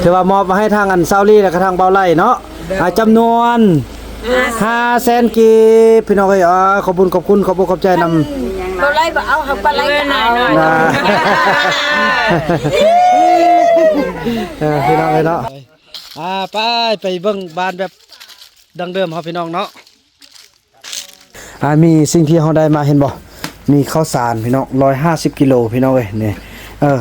ຖືວ່າມອບໃຫ້ທາງອັນຊາວລີ ແລ້ວກໍທາງເບົາໄຫຼເນາະ ອ່າ ຈຳນວນຫ້າແສນກີບ ພີ່ນ້ອງເອີຍ. ອ່າ ຂອບຄຸນ ຂອບຄຸນ ຂອບອົກຂອບໃຈນຳ. ເບົາໄຫຼບໍ່ເອົາ ເຮົາປາໄຫຼກໍເອົາ ນະ ເອີ ພີ່ນ້ອງເອີຍເນາະ. ອ່າ ໄປ ໄປເບິ່ງບ້ານແບບດັ້ງເດີມເຮົາ ພີ່ນ້ອງເນາະ. ອ່າ ມີສິ່ງທີ່ເຮົາໄດ້ມາ ເຫັນບໍ່? ມີເຂົ້າສານ ພີ່ນ້ອງ ຮ້ອຍຫ້າສິບກິໂລ ພີ່ນ້ອງເອີຍ. ນີ້ ເອີ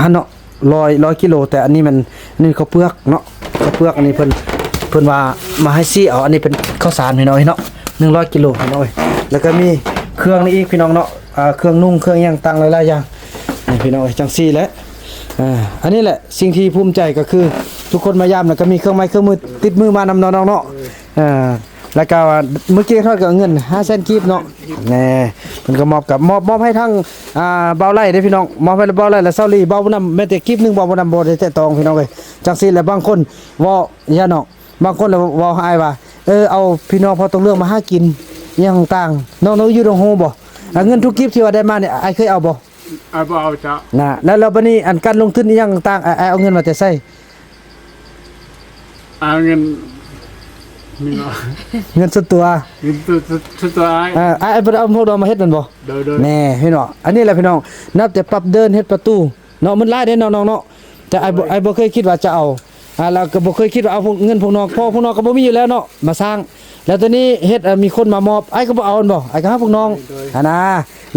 ຫັ້ນເນາະ ຮ້ອຍ ຮ້ອຍກິໂລ ແຕ່ອັນນີ້ມັນ ນີ້ເຂົ້າເປືອກເນາະ ເຂົ້າເປືອກ. ອັນນີ້ເພິ່ນ ເພິ່ນວ່າມາໃຫ້ຊີ້ເອົາ. ອັນນີ້ເປັນເຂົ້າສານ ພີ່ນ້ອງເອີຍເນາະ ໜຶ່ງຮ້ອຍກິໂລ ພີ່ນ້ອງເອີຍ. ແລ້ວກໍມີເຄື່ອງນີ້ອີກ ພີ່ນ້ອງເນາະ ອ່າ ເຄື່ອງນຸ່ງ ເຄື່ອງຫຍັງຕ່າງຫຼາຍໆຢ່າງ ນີ້ ພີ່ນ້ອງເອີຍ. ຈັ່ງຊີ້ແຫຼະ ອ່າ ອັນນີ້ແຫຼະ ສິ່ງທີ່ພູມໃຈກໍຄື ທຸກຄົນມາຢາມ ແລ້ວກໍມີເຄື່ອງໄມ້ເຄື່ອງມືຕິດມືມານຳເນາະ ນ້ອງເນາະ. ອ່າ ແລ້ວກໍວ່າເມື່ອກີ້ທອດກໍເງິນຫ້າແສນກີບເນາະ. ແນ່ ເພິ່ນກໍມອບກັບ ມອບ ມອບໃຫ້ທາງ ອ່າ ບ່າວໄຫຼເດ້ ພີ່ນ້ອງ ມອບໃຫ້ບ່າວໄຫຼ ແລະ ຊາວລີ. ບ່າວບຸນນຳແມ້ແຕ່ກີບໜຶ່ງ ບ່າວບຸນນຳບໍ່ໄດ້ແຕະຕ້ອງ ພີ່ນ້ອງເອີຍ. ຈັ່ງຊີ້ແຫຼະ ບາງຄົນເວົ້າ ຢ່ານ້ອງ ບາງຄົນລະເວົ້າໃຫ້ອ້າຍວ່າ ເອີ ເອົາພີ່ນ້ອງພໍ່ຕົງເຫຼືອງມາຫາກິນ ອີ່ຫຍັງຕ່າງໆ ນ້ອງ ນ້ອງຢູ່ ນ້ອງຮູ້ບໍ່? ອ່າ ເງິນທຸກກີບທີ່ວ່າໄດ້ມານີ້ ອ້າຍເຄີຍເອົາບໍ່? ອ້າຍບໍ່ເອົາເຈົ້າ ນະ. ແລ້ວ ແລ້ວບັດນີ້ ອັນການລົງທຶນອີ່ຫຍັງຕ່າງໆ ອ້າຍ ອ້າຍເອົາເງິນມາແຕ່ໃສ? ເອົາເງິນ ມີບໍ່? ເງິນສ່ວນຕົວ ເງິນສ່ວນ ສ່ວນ ສ່ວນຕົວອ້າຍ. ເອີ ອ້າຍ ອ້າຍບໍ່ໄດ້ເອົາພວກນ້ອງມາເຮັດແມ່ນບໍ່? ໂດຍ ໂດຍ ແນ່ ພີ່ນ້ອງ. ອັນນີ້ແຫຼະ ພີ່ນ້ອງ ນັບແຕ່ປັບເດີ່ນ ເຮັດປະຕູ ເນາະ ມັນຫຼາຍເດ້ເນາະ ນ້ອງເນາະ. ແຕ່ອ້າຍບໍ່ ໂດຍ ອ້າຍບໍ່ເຄີຍຄິດວ່າຈະເອົາ ອ່າ ແລ້ວກໍບໍ່ເຄີຍຄິດວ່າເອົາພວກ ເງິນພວກນ້ອງ ເພາະພວກນ້ອງກໍບໍ່ມີຢູ່ແລ້ວເນາະ ມາສ້າງ. ແລ້ວຕອນນີ້ເຮັດ ເອີ ມີຄົນມາມອບ ອ້າຍກໍບໍ່ເອົາແມ່ນບໍ່? ອ້າຍກໍຫາພວກນ້ອງ ໂດຍ ຫັ້ນນະ.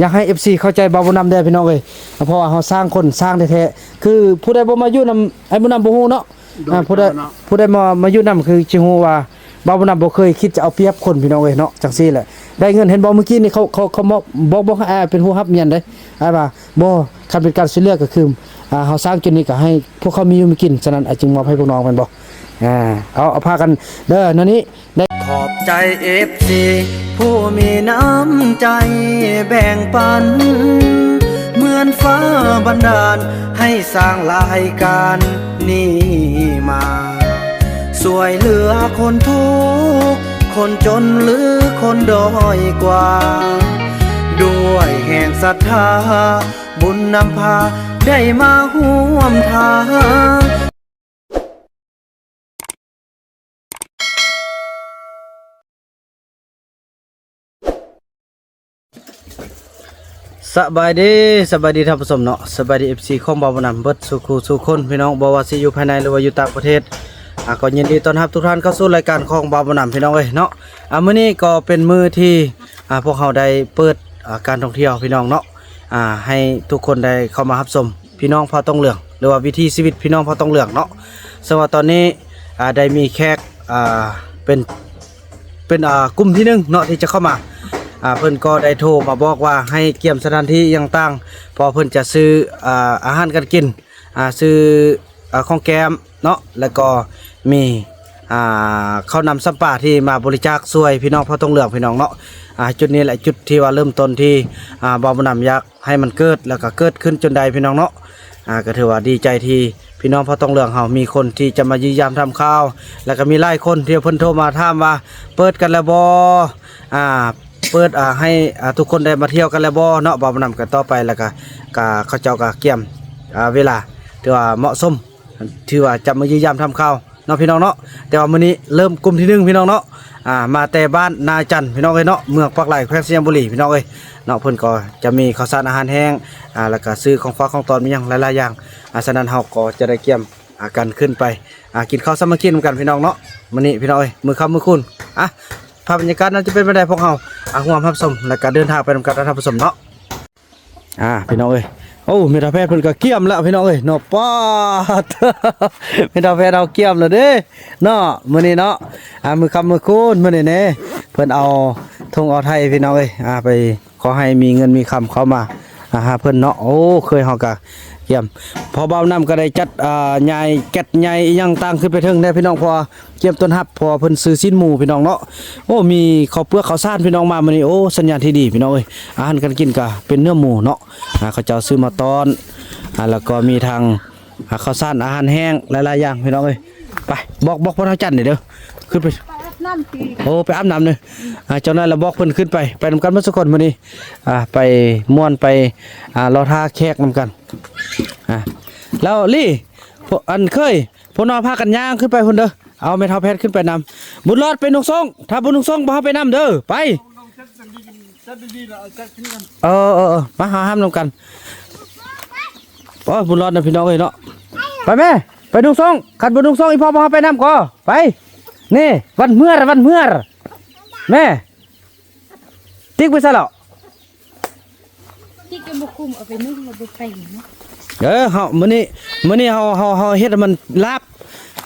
ຢາກໃຫ້ເອັຟຊີເຂົ້າໃຈບ່າວບຸນນຳແດ່ ພີ່ນ້ອງເອີຍ ເພາະວ່າເຮົາສ້າງຄົນສ້າງແທ້ໆ. ຄືຜູ້ໃດບໍ່ມາຢູ່ນຳອ້າຍບຸນນຳບໍ່ຮູ້ເນາະ ໂດຍ ອ່າ ຜູ້ໃດ ເຈົ້າເນາະ ຜູ້ໃດມາ ມາຢູ່ນຳ ຄືຊິຮູ້ວ່າ ບ່າວບຸນນຳບໍ່ເຄີຍຄິດຈະເອົາປຽບຄົນ ພີ່ນ້ອງເອີຍເນາະ. ຈັ່ງຊີ້ແຫຼະ ໄດ້ເງິນ ເຫັນບໍ່ ມື້ກີ້ນີ້ເຂົາ ເຂົາ ເຂົາມອບ ບອກ ບອກໃຫ້ອ້າຍເປັນຜູ້ຮັບແມ່ນເດ້ ອ້າຍວ່າ ບໍ່ ຄັນເປັນການຊ່ວຍເຫຼືອກໍຄື ອ່າ ເຮົາສ້າງຈຸດນີ້ກໍໃຫ້ພວກເຂົາມີຢູ່ມີກິນ ສະນັ້ນອ້າຍຈຶ່ງມອບໃຫ້ພວກນ້ອງແມ່ນບໍ່? ອ່າ ເອົາ ເອົາພາກັນເດີ ແນວນີ້ ໄດ້ ຂອບໃຈເອັຟຊີຜູ້ມີນ້ຳໃຈແບ່ງປັນ ເໝືອນຟ້າບັນດານໃຫ້ສ້າງລາຍການນີ້ມາ ຊ່ວຍເຫຼືອຄົນທຸກ ຄົນຈົນ ຫຼື ຄົນດ້ອຍກວ່າ ດ້ວຍແຮງສັດທາ ບຸນນຳພາໄດ້ມາຮ່ວມທາງ. ສະບາຍດີ ສະບາຍດີທ່ານຜູ້ຊົມເນາະ ສະບາຍດີເອັຟຊີຂອງບ່າວບຸນນຳເບິດສູ່ຄູ່ສູ່ຄົນ ພີ່ນ້ອງ ບໍ່ວ່າຊິຢູ່ພາຍໃນ ຫຼືວ່າຢູ່ຕ່າງປະເທດ ອ່າ ກໍຍິນດີຕ້ອນຮັບທຸກທ່ານເຂົ້າສູ່ລາຍການຂອງບ່າວບຸນນຳ ພີ່ນ້ອງເອີຍເນາະ. ອ່າ ມື້ນີ້ກໍເປັນມື້ທີ່ ອ່າ ພວກເຮົາໄດ້ເປີດ ອ່າ ການທ່ອງທ່ຽວ ພີ່ນ້ອງເນາະ ອ່າ ໃຫ້ທຸກຄົນໄດ້ເຂົ້າມາຮັບຊົມ ພີ່ນ້ອງເຜົ່າຕົງເຫຼືອງ ຫຼືວ່າວິຖີຊີວິດພີ່ນ້ອງເຜົ່າຕົງເຫຼືອງເນາະ. ເຊິ່ງວ່າຕອນນີ້ ອ່າ ໄດ້ມີແຂກ ອ່າ ເປັນ ເປັນ ອ່າ ກຸ່ມທີໜຶ່ງເນາະ ທີ່ຈະເຂົ້າມາ ອ່າ ເພິ່ນກໍໄດ້ໂທມາບອກວ່າໃຫ້ກຽມສະຖານທີ່ຫຍັງຕ່າງ ເພາະເພິ່ນຈະຊື້ ອ່າ ອາຫານການກິນ ອ່າ ຊື້ ອ່າ ຂອງແກ້ມເນາະ ແລ້ວກໍມີ ອ່າ ເຂົ້ານ້ຳຊຳປາທີ່ມາບໍລິຈາກຊ່ວຍພີ່ນ້ອງເຜົ່າຕົງເຫຼືອງ ພີ່ນ້ອງເນາະ. ອ່າ ຈຸດນີ້ແຫຼະຈຸດທີ່ວ່າເລີ່ມຕົ້ນທີ່ ອ່າ ບ່າວບຸນນຳຢາກ ໃຫ້ມັນເກີດ ແລ້ວກໍເກີດຂຶ້ນຈົນໄດ້ ພີ່ນ້ອງເນາະ. ອ່າ ກໍຖືວ່າດີໃຈທີ່ພີ່ນ້ອງເຜົ່າຕົງເຫຼືອງເຮົາ ມີຄົນທີ່ຈະມາຢ້ຽມຢາມຖາມຂ່າວ ແລ້ວກໍມີຫຼາຍຄົນທີ່ເພິ່ນໂທມາຖາມວ່າ ເປີດກັນແລ້ວບໍ່? ອ່າ ເປີດ ອ່າ ໃຫ້ ອ່າ ທຸກຄົນໄດ້ມາທ່ຽວກັນແລ້ວບໍ່ເນາະ? ບ່າວບຸນນຳກໍຕໍ່ໄປ ແລ້ວກໍ ກໍເຂົາເຈົ້າກໍກຽມ ອ່າ ເວລາ ຖືວ່າເໝາະສົມ ຖືວ່າຈະມາຢ້ຽມຢາມຖາມຂ່າວ ເນາະ ພີ່ນ້ອງເນາະ. ແຕ່ວ່າມື້ນີ້ເລີ່ມກຸ່ມທີໜຶ່ງ ພີ່ນ້ອງເນາະ ອ່າ ມາແຕ່ບ້ານນາຈັນ ພີ່ນ້ອງເອີຍເນາະ ເມືອງປາກໄຫຼ ແຂວງໄຊຍະບູລີ ພີ່ນ້ອງເອີຍເນາະ. ເພິ່ນກໍຈະມີເຂົ້າສານອາຫານແຫ້ງ ອ່າ ແລ້ວກໍຊື້ຂອງຝາກຂອງຕ້ອນ ມີຫຍັງຫຼາຍໆຢ່າງ. ອ່າ ສະນັ້ນເຮົາກໍຈະໄດ້ກຽມ ອ່າ ກັນຂຶ້ນໄປ ອ່າ ກິນເຂົ້າສາມັກຄີນຳກັນ ພີ່ນ້ອງເນາະ. ມື້ນີ້ ພີ່ນ້ອງເອີຍ ມື້ຄ່ຳມື້ຄູນ ອ່າ ພາບບັນຍາກາດນັ້ນຈະເປັນແບບໃດ ພວກເຮົາ ອ່າ ຮ່ວມຮັບຊົມ ແລ້ວກໍເດີນທາງໄປນຳກັນ ທ່ານຜູ້ຊົມເນາະ. ອ່າ ພີ່ນ້ອງເອີຍ ໂອ້ ແມ່ເຖົ້າແພດເພິ່ນກໍກຽມແລ້ວ ພີ່ນ້ອງເອີຍເນາະ. ປາດ ແມ່ເຖົ້າແພດເຮົາກຽມແລ້ວເດ້ເນາະ ມື້ນີ້ເນາະ. ອ່າ ມື້ຄ່ຳມື້ຄູນມື້ນີ້ເນ ເພິ່ນເອົາທົ່ງເອົາໄຖ່ ພີ່ນ້ອງເອີຍ ອ່າ ໄປ ຂໍໃຫ້ມີເງິນມີຄຳເຂົ້າມາ ອ່າ ຫາເພິ່ນເນາະ. ໂອ້ ເຄີຍເຮົາກໍກຽມ ພໍ່ບ່າວນຳກໍໄດ້ຈັດ ອ່າ ຍ້າຍແກັດຍ້າຍອີ່ຫຍັງຕ່າງຂຶ້ນໄປເທິງແດ່ ພີ່ນ້ອງ ເພາະວ່າ ກຽມຕ້ອນຮັບ ເພາະວ່າເພິ່ນຊື້ຊີ້ນໝູ ພີ່ນ້ອງເນາະ. ໂອ້ ມີເຂົ້າເປືອກເຂົ້າສານ ພີ່ນ້ອງ ມາມື້ນີ້ ໂອ້ ສັນຍານທີ່ດີ ພີ່ນ້ອງເອີຍ. ອາຫານການກິນກໍເປັນເນື້ອໝູເນາະ ອ່າ ເຂົາເຈົ້າຊື້ມາຕ້ອນ ອ່າ ແລ້ວກໍມີທັງ ອ່າ ເຂົ້າສານ ອາຫານແຫ້ງ ຫຼາຍໆຢ່າງ ພີ່ນ້ອງເອີຍ. ໄປ ບອກ ບອກພວກເຮົາຈັນເດີ ຂຶ້ນໄປ ໄປອາບນ້ຳຕີ ໂອ້ ໄປອາບນ້ຳເດີ. ອ່າ ຈັກໜ້ອຍລະບອກເພິ່ນຂຶ້ນໄປ ໄປນຳກັນໝົດທຸກຄົນມື້ນີ້ ອ່າ ໄປມ່ວນ ໄປ ອ່າ ລໍຖ້າແຂກນຳກັນ. ອ່າ ແລ້ວລີ້ ພວກ ອັນເຄີຍ ພວກນ້ອງພາກັນຍ່າງຂຶ້ນໄປພຸ້ນເດີ ເອົາແມ່ເຖົ້າແພດຂຶ້ນໄປນຳ. ບຸນລອດໄປນຸ່ງໂສ້ງ ຖ້າບໍ່ນຸ່ງໂສ້ງບໍ່ໃຫ້ໄປນຳເດີ ໄປ. ເອີໆໆ ມາ ເຮົາຫ້າມນຳກັນ. ໂອ້ຍ ບຸນລອດນະພີ່ນ້ອງເອີຍເນາະ. ໄປແມ່ ໄປນຸ່ງໂສ້ງ ຄັນບໍ່ນຸ່ງໂສ້ງ ອີ່ພໍ່ບໍ່ໃຫ້ໄປນຳກໍໄປ. ນີ້ ວັນເມືອລະ ວັນເມືອລະ ແມ່ ຕິກໄປໃສແລ້ວ? ຕິກຍັງບໍ່ຄຸມ ເອົາໄປນຸ່ງແລ້ວບໍ່ໄປເນາະ. ເອີ ເຮົາ ມື້ນີ້ ມື້ນີ້ເຮົາ ເຮົາ ເຮົາເຮັດໃຫ້ມັນລາບ.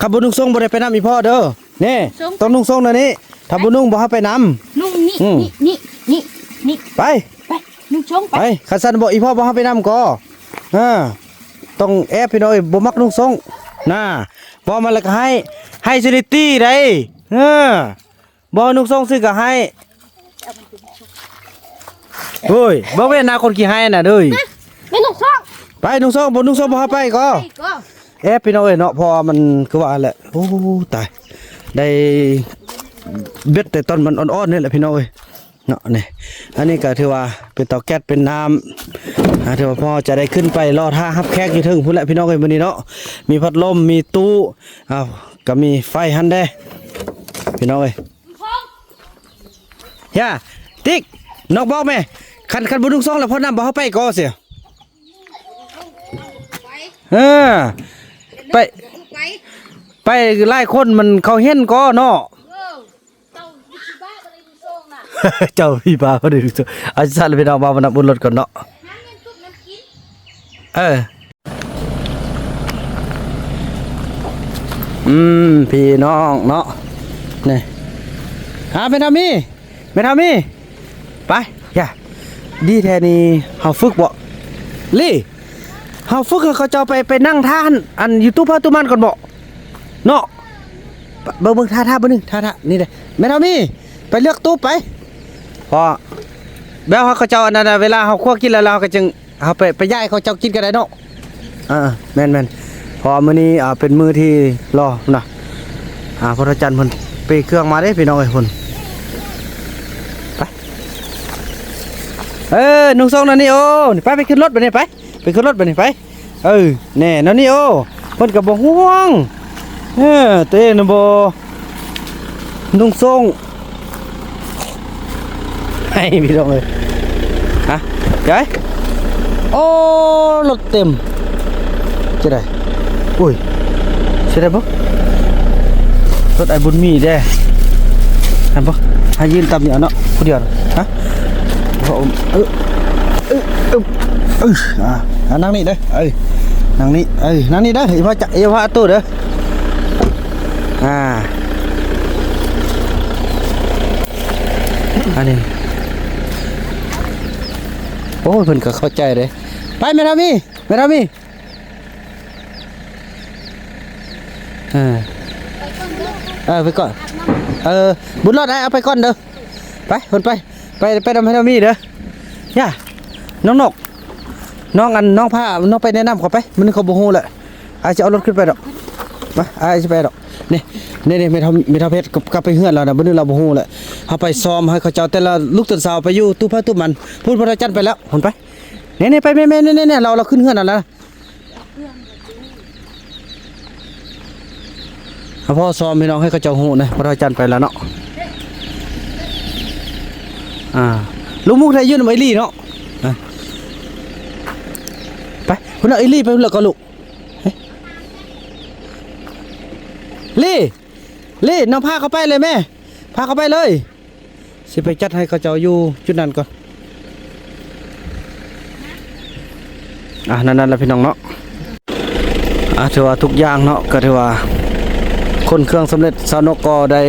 ຄັນບໍ່ນຸ່ງໂສ້ງບໍ່ໄດ້ໄປນຳອີ່ພໍ່ເດີ. ນີ້ ໂສ້ງ ຕ້ອງນຸ່ງໂສ້ງແນວນີ້ ຖ້າບໍ່ນຸ່ງບໍ່ໃຫ້ໄປນຳ. ນຸ່ງນີ້ ອືມ ນີ້ ນີ້ ນີ້ ນີ້ ໄປ ໄປ ນຸ່ງໂສ້ງໄປ ໄປ. ຄັນຊັ້ນບໍ່ ອີ່ພໍ່ບໍ່ໃຫ້ໄປນຳກໍ ເອີ ຕ້ອງແອບ ພີ່ນ້ອງເອີຍ ບໍ່ມັກນຸ່ງໂສ້ງນະ. ເວົ້າມາແລ້ວກໍໃຫ້ ໃຫ້ສະລິດຕີໄດ໋ ເອີ. ບໍ່ນຸ່ງໂສ້ງຊື່ກໍໃຫ້. ໂອ້ຍ ບໍ່ແມ່ນນາຄົນຂີ້ຮ້າຍນະເດີຍ. ແມ່ນຸ່ງໂສ້ງ ໄປນຸ່ງໂສ້ງ ບໍ່ນຸ່ງໂສ້ງບໍ່ໃຫ້ໄປກໍ ໄປກໍ ແອບ ພີ່ນ້ອງເອີຍເນາະ. ເພາະວ່າມັນຄືວ່າແຫຼະ ໂອ້ ຕາຍ ໄດ້ເບັດແຕ່ຕອນມັນອ່ອນໆນີ້ແຫຼະ ພີ່ນ້ອງເອີຍເນາະ. ນີ້ ອັນນີ້ກໍຖືວ່າເປັນເຕົາແກັດເປັນນ້ຳ ອ່າ ຖືວ່າພໍ່ຈະໄດ້ຂຶ້ນໄປລໍຖ້າຮັບແຂກຢູ່ເທິງພຸ້ນແຫຼະ ພີ່ນ້ອງເອີຍ. ມື້ນີ້ເນາະ ມີພັດລົມ ມີຕູ້ ອ້າວ ກໍມີໄຟຫັ້ນເດ້ ພີ່ນ້ອງເອີຍ. ຢ່າ ຕິກ ນ້ອງບອກແມ່ ຄັນ ຄັນບໍ່ນຸ່ງໂສ້ງແລ້ວພໍ່ນຳບໍ່ໃຫ້ໄປກໍເສຍ. ເອີ ໄປ ໄປ ໄປຫຼາຍຄົນມັນເຂົາເຫັນກໍເນາະ. ເຈົ້າພີ່ບ້າບໍ່ໄດ້ດູໂຊງນະ ເຈົ້າພີ່ບ້າບໍ່ໄດ້ດູໂຊງ. ເອົາຊັ້ນລະພີ່ນ້ອງ ເວົ້າມານຳບຸນລົດກ່ອນເນາະ. ເອີ ອືມ ພີ່ນ້ອງເນາະ ນີ້ ຫາແມ່ເຖົ້າມີ ແມ່ເຖົ້າມີ ໄປ ຢ່າ ດີແທ້ນີ້ ເຮົາຝຶກບໍ່ ລີ ເຮົາຝຶກໃຫ້ເຂົາເຈົ້າໄປ ໄປນັ່ງທ່າ ອັນ ຢູ່ຕູ້ໃຜຕູ້ມັນກ່ອນບໍ່ ເນາະ. ເບິ່ງ ເບິ່ງ ຖ້າ ຖ້າ ເບິ່ງ ນີ້ ຖ້າ ຖ້າ ນີ້ເດ້ ແມ່ເຖົ້າມີ ໄປເລືອກຕູ້ໄປ ເພາະແບບວ່າເຂົາເຈົ້າ ອັນນັ້ນນະ ເວລາເຮົາຄົວກິນແລ້ວ ເຮົາກໍຈຶ່ງ ເຮົາໄປ ໄປຢາກໃຫ້ເຂົາເຈົ້າກິນກໍໄດ້ເນາະ. ເອີ ແມ່ນໆ ເພາະວ່າມື້ນີ້ ອ່າ ເປັນມື້ທີ່ລໍນະ ອ່າ ພໍ່ເຖົ້າຈັນເພິ່ນເປເຄື່ອງມາເດ້ ພີ່ນ້ອງເອີຍ ພຸ້ນ ໄປ ເອີ ນຸ່ງໂສ້ງນະນີ້ ໂອ້ ໄປ ໄປຂຶ້ນລົດບັດນີ້ ໄປ ໄປຂຶ້ນລົດບັດນີ້ ໄປ. ເອີ ແນ່ ນອນນີໂອ ເພິ່ນກໍບໍ່ຫ່ວງ ເອີ ຕົວເອງນະບໍ່ນຸ່ງໂສ້ງ ໃຫ້ພີ່ນ້ອງເອີຍ ຮະ ຍາຍ ໂອ້ ລົດເຕັມ ຈະໄດ້ ໂອ້ຍ ຊິໄດ້ບໍ່ ລົດອ້າຍບຸນມີເດ້ ຫັ້ນບໍ່ ໃຫ້ຢືນຕຳນີ້ເອົາເນາະ ຜູ້ດຽວ ຮະ ເອີ ເອີ ເອີ ເອີ ອ່າ ອ່າ ນັ່ງນີ້ເດີ ເອີ ນັ່ງນີ້ ເອີ ນັ່ງນີ້ເດີ ຢ່າພາຈະ ຢ່າພາຕູ້ເດີ ອ່າ ອັນນີ້ ໂອ້ຍ ເພິ່ນກໍເຂົ້າໃຈເດ້ ໄປແມ່ທຳມີ ແມ່ທຳມີ ເອີ ເອີ ໄປກ່ອນ ເອີ ບຸນລອດ ອ້າຍເອົາໄປກ່ອນເດີ ໄປ ເພິ່ນໄປ ໄປ ໄປນຳແມ່ທຳມີເດີ ຢ່າ ນ້ອງນົກ ນ້ອງ ອັນ ນ້ອງພາ ນ້ອງໄປແນະນຳເຂົາໄປ ມັນເຂົາບໍ່ຮູ້ແຫຼະ ອ້າຍຈະເອົາລົດຂຶ້ນໄປດອກ ມາ ອ້າຍຈະໄປດອກ ນີ້ ນີ້ ນີ້ ແມ່ທຳ ແມ່ທຳເພັດ ກັບ ກັບໄປເຮືອນລາວນະ ມື້ນີ້ລາວບໍ່ຮູ້ແຫຼະ ເຮົາໄປຊ້ອມໃຫ້ເຂົາເຈົ້າ ແຕ່ລະລູກຕອນເຊົ້າໄປຢູ່ຕູ້ພາຕູ້ມັນ ພຸ້ນ ພໍ່ເຖົ້າຈັນໄປແລ້ວ ພຸ້ນໄປ ນີ້ ນີ້ ໄປ ແມ່ ແມ່ ນີ້ ນີ້ ລາວ ລາວຂຶ້ນເຮືອນລາວນະ ເອົາພໍ່ຊ້ອມພີ່ນ້ອງ ໃຫ້ເຂົາເຈົ້າຮູ້ນະ ພໍ່ເຖົ້າຈັນໄປແລ້ວເນາະ ອ່າ ລູກມຸກໄດ້ຢູ່ນຳໄອລີເນາະ ອ່າ ໄປ ພຸ້ນນະ ໄອລີໄປພຸ້ນລະກໍລູກ ເອີ ລີ ລີ ນ້ອງພາເຂົາໄປເລີຍແມ່ ພາເຂົາໄປເລີຍ ຊິໄປຈັດໃຫ້ເຂົາເຈົ້າຢູ່ຈຸດນັ້ນກ່ອນ ອ່າ ນັ້ນ ນັ້ນລະພີ່ນ້ອງເນາະ ອ່າ ຖືວ່າທຸກຢ່າງເນາະ ກໍຖືວ່າຂົນເຄື່ອງສຳເລັດ ຊາວນົກກໍໄດ້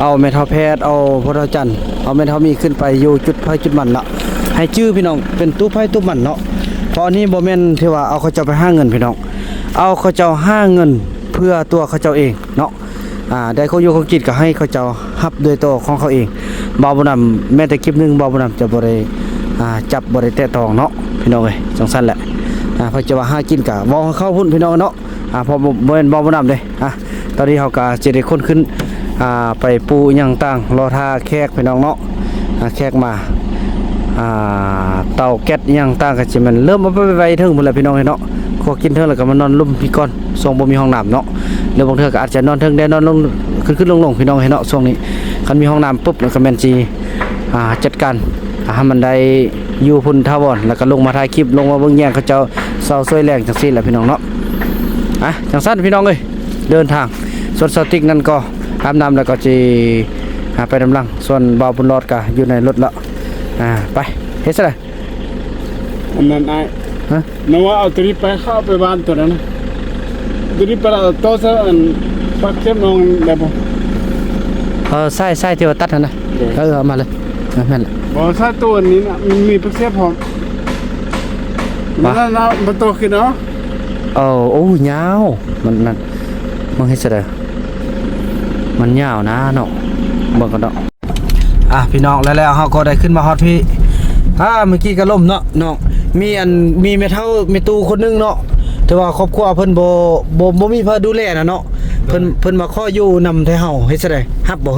ເອົາແມ່ເຖົ້າແພດ ເອົາພໍ່ເຖົ້າຈັນ ເອົາແມ່ເຖົ້າມີຂຶ້ນໄປຢູ່ຈຸດໃຜຈຸດມັນລະ ໃຫ້ຈື່ພີ່ນ້ອງ ເປັນຕູ້ໃຜຕູ້ມັນເນາະ ເພາະອັນນີ້ບໍ່ແມ່ນທີ່ວ່າເອົາເຂົາເຈົ້າໄປຫາເງິນພີ່ນ້ອງ ເອົາເຂົາເຈົ້າຫາເງິນເພື່ອຕົວເຂົາເຈົ້າເອງເນາະ ອ່າ ໄດ້ຂອງຢູ່ຂອງກິນກໍໃຫ້ເຂົາເຈົ້າຮັບດ້ວຍໂຕຂອງເຂົາເອງ ບ່າວບຸນນຳ ແມ້ແຕ່ກິບໜຶ່ງ ບ່າວບຸນນຳຈະບໍ່ໄດ້ ອ່າ ຈັບ ບໍ່ໄດ້ແຕະຕ້ອງເນາະ ພີ່ນ້ອງເອີຍ ຈັ່ງຊັ້ນແຫຼະ ອ່າ ເພິ່ນຈະວ່າຫາກິນກໍເວົ້າໃຫ້ເຂົາພຸ້ນ ພີ່ນ້ອງເນາະ ອ່າ ເພາະບໍ່ ບໍ່ແມ່ນບ່າວບຸນນຳເດ້ ອ່າ ຕອນນີ້ເຮົາກໍຊິໄດ້ຂົນຂຶ້ນ ອ່າ ໄປປູ່ຫຍັງຕ່າງ ລໍຖ້າແຂກ ພີ່ນ້ອງເນາະ ອ່າ ແຂກມາ ອ່າ ເຕົາແກັດຫຍັງຕ່າງ ກໍຊິແມ່ນເລີ່ມເອົາໄປໄວ້ເທິງພຸ້ນແຫຼະ ພີ່ນ້ອງເອີຍເນາະ ຂ ພວກກິນເທິງແລ້ວກໍມານອນລຸ່ມພີ້ກ່ອນ ຊ່ວງບໍ່ມີຫ້ອງນ້ຳເນາະ ຫຼືບາງເທື່ອກໍອາດຈະນອນເທິງແດ່ ນອນລົງ ຂຶ້ນໆລົງໆ ພີ່ນ້ອງເອີຍເນາະ. ຊ່ວງນີ້ຄັນມີຫ້ອງນ້ຳປຸບ ແລ້ວກໍແມ່ນຊິ ອ່າ ຈັດການ ອ່າ ໃຫ້ມັນໄດ້ຢູ່ພຸ້ນຖາວອນ ແລ້ວກໍລົງມາຖ່າຍຄລິບ ລົງມາເບິ່ງແຍງເຂົາເຈົ້າເຊົາສວຍແລງ ຈັ່ງຊີ້ແຫຼະ ພີ່ນ້ອງເນາະ. ອ່ະ ຈັ່ງຊັ້ນ ພີ່ນ້ອງເອີຍ ເດີນທາງ ສ່ວນສາວຕິກນັ້ນກໍອາບນ້ຳ ແລ້ວກໍຊິ ອ່າ ໄປນຳຫຼັງ ສ່ວນບ່າວບຸນລອດກໍຢູ່ໃນລົດແລ້ວ. ອ່າ ໄປ ເຮັດຊະເດີ. ອັນນັ້ນອ້າຍ ຮະ? ນ້ອງວ່າເອົາໂຕນີ້ໄປ ເຂົາເອົາໄປບ້ານໂຕນັ້ນນະ ໂຕນີ້ໄປແລ້ວຕໍ່ໃສ່ອັນປາກເກັບນ້ອງໄດ້ບໍ່? ເອີ ສາຍ ສາຍທີ່ວ່າຕັດຫັ້ນນະ. ໂດຍ ເອີ ເອົາມາເລີຍ. ເອີ ແມ່ນລະ. ບໍ່ ສາຍໂຕນີ້ນະ ມັນມີປາກເກັບພ້ອມ. ວ່າ ນັ້ນນະ ມັນຕໍ່ຂຶ້ນເອົາ. ເອົາ ໂອ້ ຍາວ ມັນນັ້ນ ມັນເຮັດຊະເດີ ມັນຍາວນະເນາະ ເບິ່ງກ່ອນເນາະ. ອ່ະ ພີ່ນ້ອງ ແລ້ວ ແລ້ວເຮົາກໍໄດ້ຂຶ້ນມາຮອດພີ້. ອ່າ ເມື່ອກີ້ກໍລົມເນາະນ້ອງ ມີອັນ ມີແມ່ເຖົ້າແມ່ຕູ້ຄົນໜຶ່ງເນາະ ຖືວ່າຄອບຄົວເພິ່ນບໍ່ ບໍ່ ບໍ່ມີໃຜດູແລນະເນາະ. ເພິ່ນ ເພິ່ນມາຂໍຢູ່ນຳແທ້ເຮົາ ເຮັດຈັ່ງໃດ ຮັບບໍ່?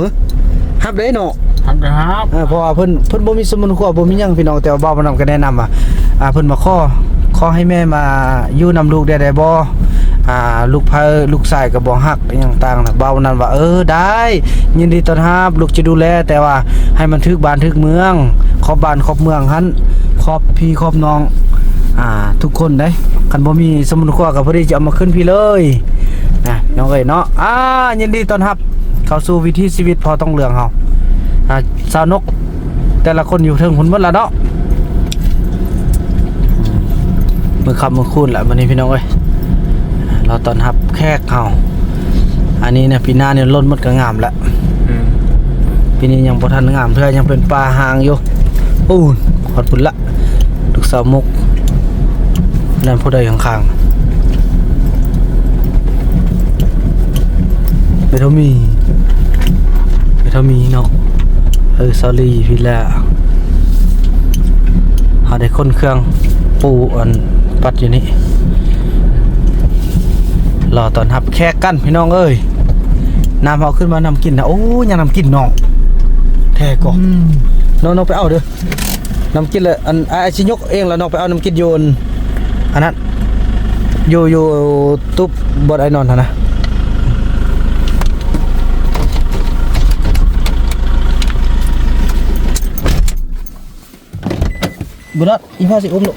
ຮັບເດ້ເນາະ ຮັບກໍຮັບ. ເອີ ເພາະວ່າເພິ່ນ ເພິ່ນບໍ່ມີສົມມຸດຄົວ ບໍ່ມີຫຍັງ ພີ່ນ້ອງ ແຕ່ວ່າບ່າວບຸນນຳກໍແນະນຳວ່າ ອ່າ ເພິ່ນມາຂໍ ຂໍໃຫ້ແມ່ມາຢູ່ນຳລູກໄດ້ ໄດ້ບໍ່? ອ່າ ລູກໃຜ ລູກຊາຍກໍບໍ່ຮັກ ອີ່ຫຍັງຕ່າງນະ. ບ່າວບຸນນຳວ່າ ເອີ ໄດ້ ຍິນດີຕ້ອນຮັບ ລູກຈະດູແລ ແຕ່ວ່າໃຫ້ມັນຖືກບ້ານຖືກເມືອງ ຂອບບ້ານຂອບເມືອງຫັ້ນ ຂອບພີ່ຂອບນ້ອງ ອ່າ ທຸກຄົນເດ້. ຄັນບໍ່ມີສົມມຸດຄົວກໍພໍດີຈະເອົາມາຂຶ້ນພີ້ເລີຍນະ ນ້ອງເອີຍເນາະ. ອ່າ ຍິນດີຕ້ອນຮັບເຂົ້າສູ່ວິຖີຊີວິດພໍ່ທອງເຫຼືອງເຮົາ. ອ່າ ຊາວນົກ ແຕ່ລະຄົນຢູ່ເທິງພຸ້ນໝົດລະເນາະ. ມື້ຄ່ຳມື້ຄູນລະບັດນີ້ ພີ່ນ້ອງເອີຍ ລໍຕ້ອນຮັບແຂກເຮົາ. ອັນນີ້ນະ ປີໜ້ານີ້ລົ້ນໝົດກໍງາມລະ. ອືມ ປີນີ້ຍັງບໍ່ທັນງາມເທື່ອ ຍັງເປັນປ່າຮ້າງຢູ່. ໂອ້ ຮອດພຸ້ນລະ ລູກສາວມຸກ. ນັ້ນຜູ້ໃດຂ້າງໆ? ແມ່ເຖົ້າໝີ ແມ່ເຖົ້າໝີເນາະ. ເອີ ສອຣີ ຜິດແລ້ວ. ເຮົາໄດ້ຂົນເຄື່ອງປູອັນປັດຢູ່ນີ້ ລໍຕ້ອນຮັບແຂກກັນ ພີ່ນ້ອງເອີຍ. ນ້ຳເຮົາຂຶ້ນມານຳກິນນະ. ໂອ້ ຍັງນຳກິນນ້ອງ ແທ້ກໍ. ອືມ ນ້ອງ ນ້ອງໄປເອົາເດີ. ນຳກິນລະ ອັນ ອ້າຍຊິຍົກເອງລະ ນ້ອງໄປເອົານຳກິນຢູ່ອັນ ອັນນັ້ນ ຢູ່ ຢູ່ຕູບບ່ອນອ້າຍນອນຫັ້ນນະ. ບໍ່ລອດ ອີ່ພໍ່ຊິອຸ້ມລູກ.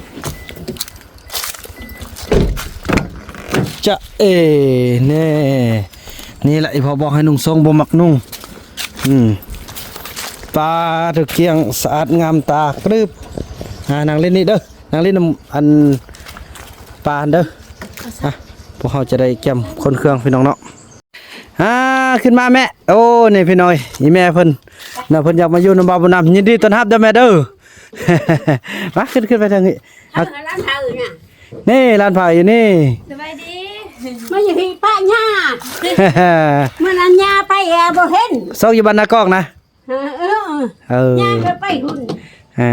ຈະເອ ແນ່ ນີ້ລະ ອີ່ພໍ່ບອກໃຫ້ນຸ່ງຊົງ ບໍ່ມັກນຸ່ງ. ອືມ ປາ ຖືກກ້ຽງ ສະອາດງາມຕາກຣຶບ. ອ່າ ນັ່ງຫຼິ້ນນີ້ເດີ ນັ່ງຫຼິ້ນນຳອັນປາຫັ້ນເດີ. ອ່ະ ພວກເຮົາຈະໄດ້ກຽມຂົນເຄື່ອງ ພີ່ນ້ອງເນາະ. ອ່າ ຂຶ້ນມາແມ່. ໂອ້ ນີ້ພີ່ນ້ອງ ອີ່ແມ່ເພິ່ນເນາະ ເພິ່ນຢາກມາຢູ່ນຳບ່າວບຸນນຳ. ຍິນດີຕ້ອນຮັບເດີແມ່ເດີ. ມາ ຂຶ້ນ ຂຶ້ນໄປທາງນີ້. ເອີ ຫຼານເຖົ້ານະ ນີ້ຫຼານເຖົ້າຢູ່ນີ້. ສະບາຍດີ. ມາຢູ່ພີ້ປະຍ່າ. ມື້ນັ້ນຍ່າໄປແອບໍ່ເຫັນ. ຊອກຢູ່ບ້ານນາກອກນະ. ເອີ ເອີ ຍ່າໄປພຸ້ນ. ເອີ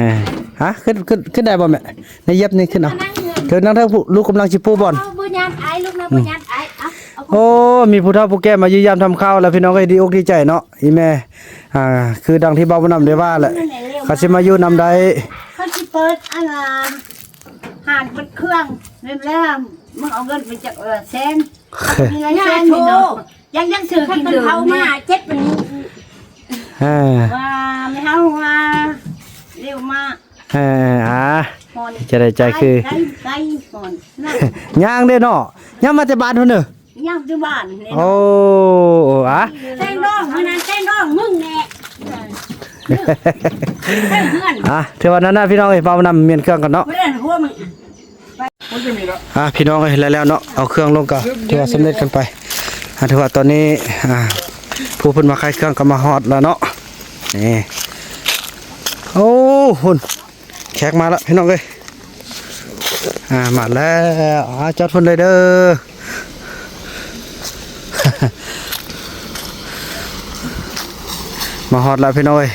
ຮະ ຂຶ້ນ ຂຶ້ນ ຂຶ້ນໄດ້ບໍ່ແມ່? ນາຢຽບນີ້ຂຶ້ນເອົາ. ເທິງນັ້ນເທີ ລູກກຳລັງຊິປູບ່ອນ. ເອົາ ບໍ່ຍາດອາຍ ລູກນະ ອືມ ບໍ່ຍາດອາຍ. ເອົາ ເອົາ ໂອ້ ມີຜູ້ເຖົ້າຜູ້ແກ່ມາຢ້ຽມຢາມທຳຂ່າວແລ້ວ ພີ່ນ້ອງເອີຍ ດີອົກດີໃຈເນາະ ອີ່ແມ່. ອ່າ ຄືດັ່ງທີ່ບ່າວບຸນນຳໄດ້ວ່າແຫຼະ ຄັນຊິມາຢູ່ນຳໄດ້. ເຂົາຊິເປີດອັນ ອ່າ ຮ້ານເປີດເຄື່ອງແມ່ນແລ້ວ ມຶງເອົາເງິນໄປຈັກແສນ ມີຫຼາຍແສນນີ້ເນາະ. ຍັງ ຍັງຊື້ກິນເດີ ເຂົາມາເຈັບອັນນີ້. ເອີ ວ່າແມ່ເຮົາວ່າເລວມາ. ເອີ ອ່າ ຈະໄດ້ໃຈຄື ໄກ ໄກ ຮ້ອນ. ຍ່າງເດ້ເນາະ ຍ່າງມາແຕ່ບ້ານພຸ້ນເດີ. ຍ່າງແຕ່ບ້ານນີ້. ໂອ້ ອ່າ ແຕງດອງ ມື້ນັ້ນແຕງດອງ ມຶງແນ່. ອ່າ ຖືວ່ານັ້ນນະ ພີ່ນ້ອງເອີຍ ບ່າວບຸນນຳມ້ຽນເຄື່ອງກ່ອນເນາະ. ອ່າ ພີ່ນ້ອງເອີຍ ແລ້ວໆເນາະ ເອົາເຄື່ອງລົງກໍຖືວ່າສຳເລັດກັນໄປ. ອ່າ ຖືວ່າຕອນນີ້ ອ່າ ຜູ້ເພິ່ນມາຂາຍເຄື່ອງກໍມາຮອດແລ້ວເນາະ. ນີ້ ໂອ້ ພຸ້ນ ແຂກມາລະ ພີ່ນ້ອງເອີຍ. ອ່າ ມາແລ້ວ ອ່າ ຈອດພຸ້ນເລີຍເດີ. ມາຮອດແລ້ວ ພີ່ນ້ອງເອີຍ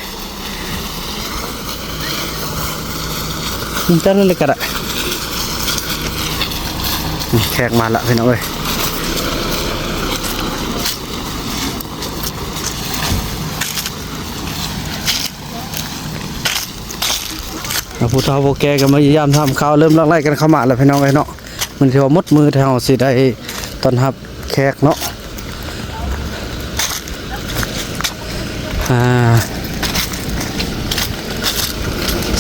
ຈັດນັ້ນເລີຍກໍໄດ້. ແຂກມາລະ ພີ່ນ້ອງເອີຍ. ອ່າ ຜູ້ເຖົ້າຜູ້ແກ່ກໍມາຢ້ຽມຢາມຖາມຂ່າວ ເລີ່ມຫຼັ່ງໄຫຼກັນເຂົ້າມາແລ້ວ ພີ່ນ້ອງເອີຍເນາະ. ທີ່ວ່າໝົດມື້ທີ່ເຮົາຊິໄດ້ຕ້ອນຮັບແຂກເນາະ. ອ່າ